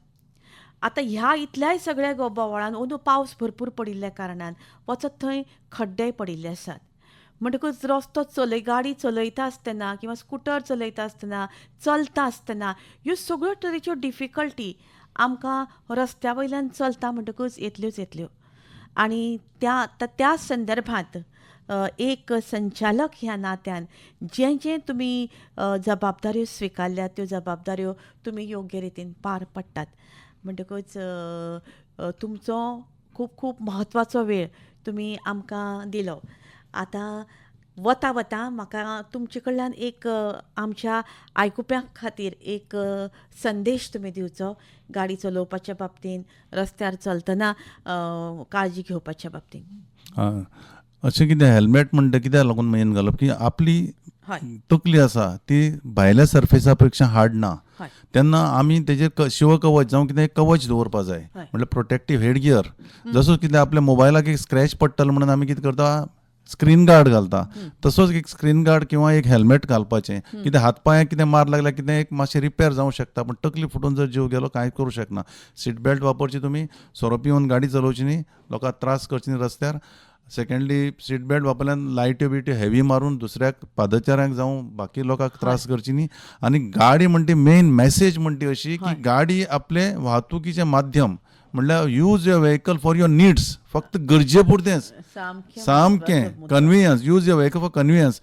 आतां ह्या इतल्याय सगळ्या बोवाळान अंदू पावस भरपूर पडिल्ल्या कारणान वचत थंय खड्डेय पडिल्ले आसात. म्हणटकूच रस्तो गाडी चलयता आसतना किंवा स्कुटर चलयता आसतना, चलता आसतना ह्यो सगळ्यो तरेच्यो डिफिकल्टी आमकां रस्त्या वयल्यान चलता म्हणटकूच येतल्योच येतल्यो. आनी त्या त्या संदर्भात एक संचालक ह्या नात्यान जें जें तुमी जबाबदाऱ्यो स्विकारल्यात त्यो जबाबदाऱ्यो तुमी योग्य रितीन पार पडटात. म्हणटकूच तुमचो खूब खूब म्हत्वाचो वेळ तुमी आमकां दिलो. आतां वता वता म्हाका तुमचे कडल्यान एक आमच्या आयकुप्यां खातीर एक संदेश तुमी दिवचो, गाडी चलोवपाच्या बाबतीन, रस्त्यार चलतना काळजी घेवपाच्या बाबतीन. अशें कितें हेल्मेट म्हणटा कित्याक लागून मेन घालप की आपली तकली आसा ती भायल्या सर्फेसा पेक्षा हार्ड ना, तेन्ना आमी तेजेर शिवकवच जावं कितें कवच दवरपा जाय, म्हळ्यार प्रोटेक्टीव हेड गियर. जसो कितें आपल्या मोबायलाक एक स्क्रॅच पडटलो म्हणून आमी कितें करता, स्क्रीन गार्ड घालता, तसोच एक स्क्रीन गार्ड किंवा एक हेल्मेट घालपाचें. कितें हात पांयाक कितें मार लागल्यार कितें एक मातशें रिपेर जावं शकता, पूण तकली फुटून जर जीव गेलो कांय करूं शकना. सीट बेल्ट वापरची तुमी, सोरो पिवन गाडी चलोवची न्ही, लोकांक त्रास करची न्ही रस्त्यार. सेकंडली, सीट बेल्ट वापरल्यान लायट्यो बिट्यो हेवी मारून दुसऱ्याक पादचाऱ्यांक जावं बाकी लोकांक त्रास करची न्ही. आनी गाडी म्हणटी मेन मॅसेज म्हणटी अशी की गाडी आपले वाहतुकीचें माध्यम, म्हणल्यार use your vehicle for your needs, फक्त गरजे पुरतेंच, सामकें convenience. Use your vehicle for convenience,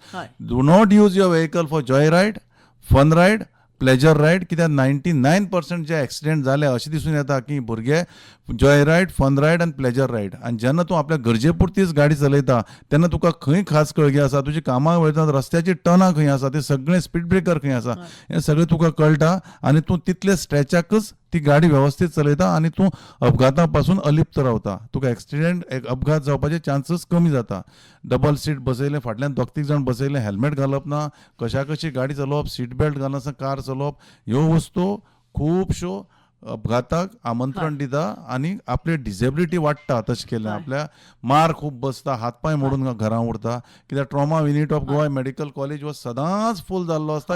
do not use your vehicle for joy ride, fun ride, pleasure ride. कित्याक 99% जे एक्सिडेंट जाले अशें दिसून येता की भुरगे जॉय रायड, फन रायड आनी प्लेजर रायड. आनी जेन्ना तूं आपल्या गरजे पुरतीच गाडी चलयता तेन्ना तुका खंय खास कळगी आसा, तुजी कामां वयता रस्त्याची टर्नां खंय आसा, ते सगळें स्पीड ब्रेकर खंय आसा, हें सगळें तुका कळटा आनी तूं तितले स्ट्रेचाकच ती गाडी वेवस्थीत चलयता आनी तूं अपघाता पासून अलिप्त रावता. तुका एक्सिडेंट अपघात जावपाचे चान्सीस कमी जाता. डबल सीट बसयलें, फाटल्यान दोग तीग जाण बसयलें, हेल्मेट घालप ना, कशा कशी गाडी चलोवप, सीट बेल्ट घालनासतना कार चलोवप, ह्यो वस्तू खुबश्यो अपघाताक आमंत्रण दिता आनी आपली डिसेबिलिटी वाडटा. तशें केल्यार आपल्या मार खूब बसता, हात पांय मोडून घरां उरता. कित्याक trauma unit of Goa medical college हो सदांच फूल जाल्लो आसता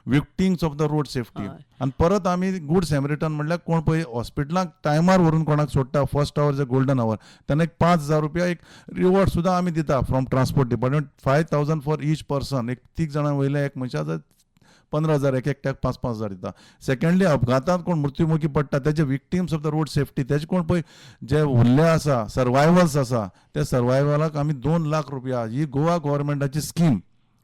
victims of the road safety. आनी परत आमी गूड सॅमरिटन म्हणल्यार कोण पळय हॉस्पिटलाक टायमार व्हरून कोणाक सोडटा, first our J golden our, तेन्ना एक 5,000 रुपया एक रिवॉर्ड सुद्दां आमी दिता from transport department, 5,000 for each person. एक तीग जाणां वयल्या एक मनशा 15,000, एक एकट्याक 5-5 हजार दिता. सेकंडली, अपघातांत कोण मृत्युमुखी पडटा तेजे victims of the road safety, तेजे कोण पळय जे उरले आसा, सर्वायवल्स आसा, त्या सर्वायवलाक आमी 2 लाख रुपया, ही Goa गव्हर्मेंटाची scheme,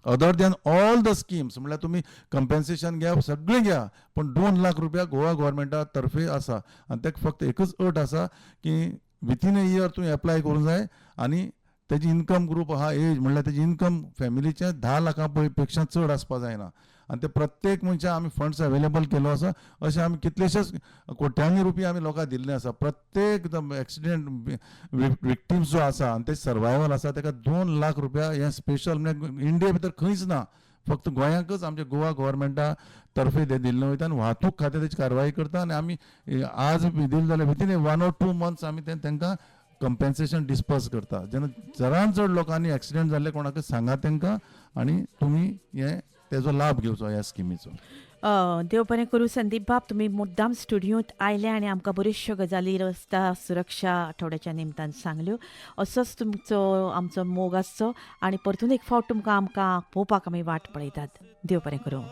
other than all the schemes, म्हणल्यार तुमी कंपेन्सेशन घ्या, सगळें घ्या, पूण 2 लाख रुपया गोवा गव्हर्मेंटा तर्फे आसा. आनी तेका फक्त एकच अट आसा की विथीन अ इयर तूं एप्लाय करूंक जाय आनी तेजी इनकम ग्रूप आहा एज, म्हणल्यार तेजी इनकम फॅमिलीचे 10 लाखां पेक्षा चड आसपा जायना. आनी ते प्रत्येक मनशाक आमी फंड्स अवेलेबल केल्लो आसा. अशें आमी कितलेशेच कोट्यांनी रुपया आमी लोकांक दिल्ले आसा. प्रत्येक एक्सिडेंट विक्टीम्स जो आसा आनी ते सर्वायवल आसा तेका 2 लाख रुपया, हें स्पेशल म्हणजे इंडिये भितर खंयच ना, फक्त गोंयांकच आमच्या गोवा गव्हर्मेंटा तर्फे ते दिल्लें वयता. आनी वाहतूक खातें तेची कारवाई करता आनी आमी आज दिलें जाल्यार विथीन 1 or 2 months आमी तेंकां कंपेन्सेशन डिस्पर्स करता. जेन्ना चडान चड लोकांनी एक्सिडेंट जाल्ले कोणाकय सांगात तेंकां आनी तुमी हें तेजो लाभ घेवचो ह्या स्किमीचो. देव बरें करूं संदीप बाब, तुमी मुद्दाम स्टुडियोंत आयले आनी आमकां बऱ्योचश्यो गजाली रस्ता सुरक्षा आठवड्याच्या निमतान सांगल्यो. असोच तुमचो आमचो मोग आसचो आनी परतून एक फावट तुमकां आमकां पळोवपाक आमी वाट पळयतात. देव बरें करूं.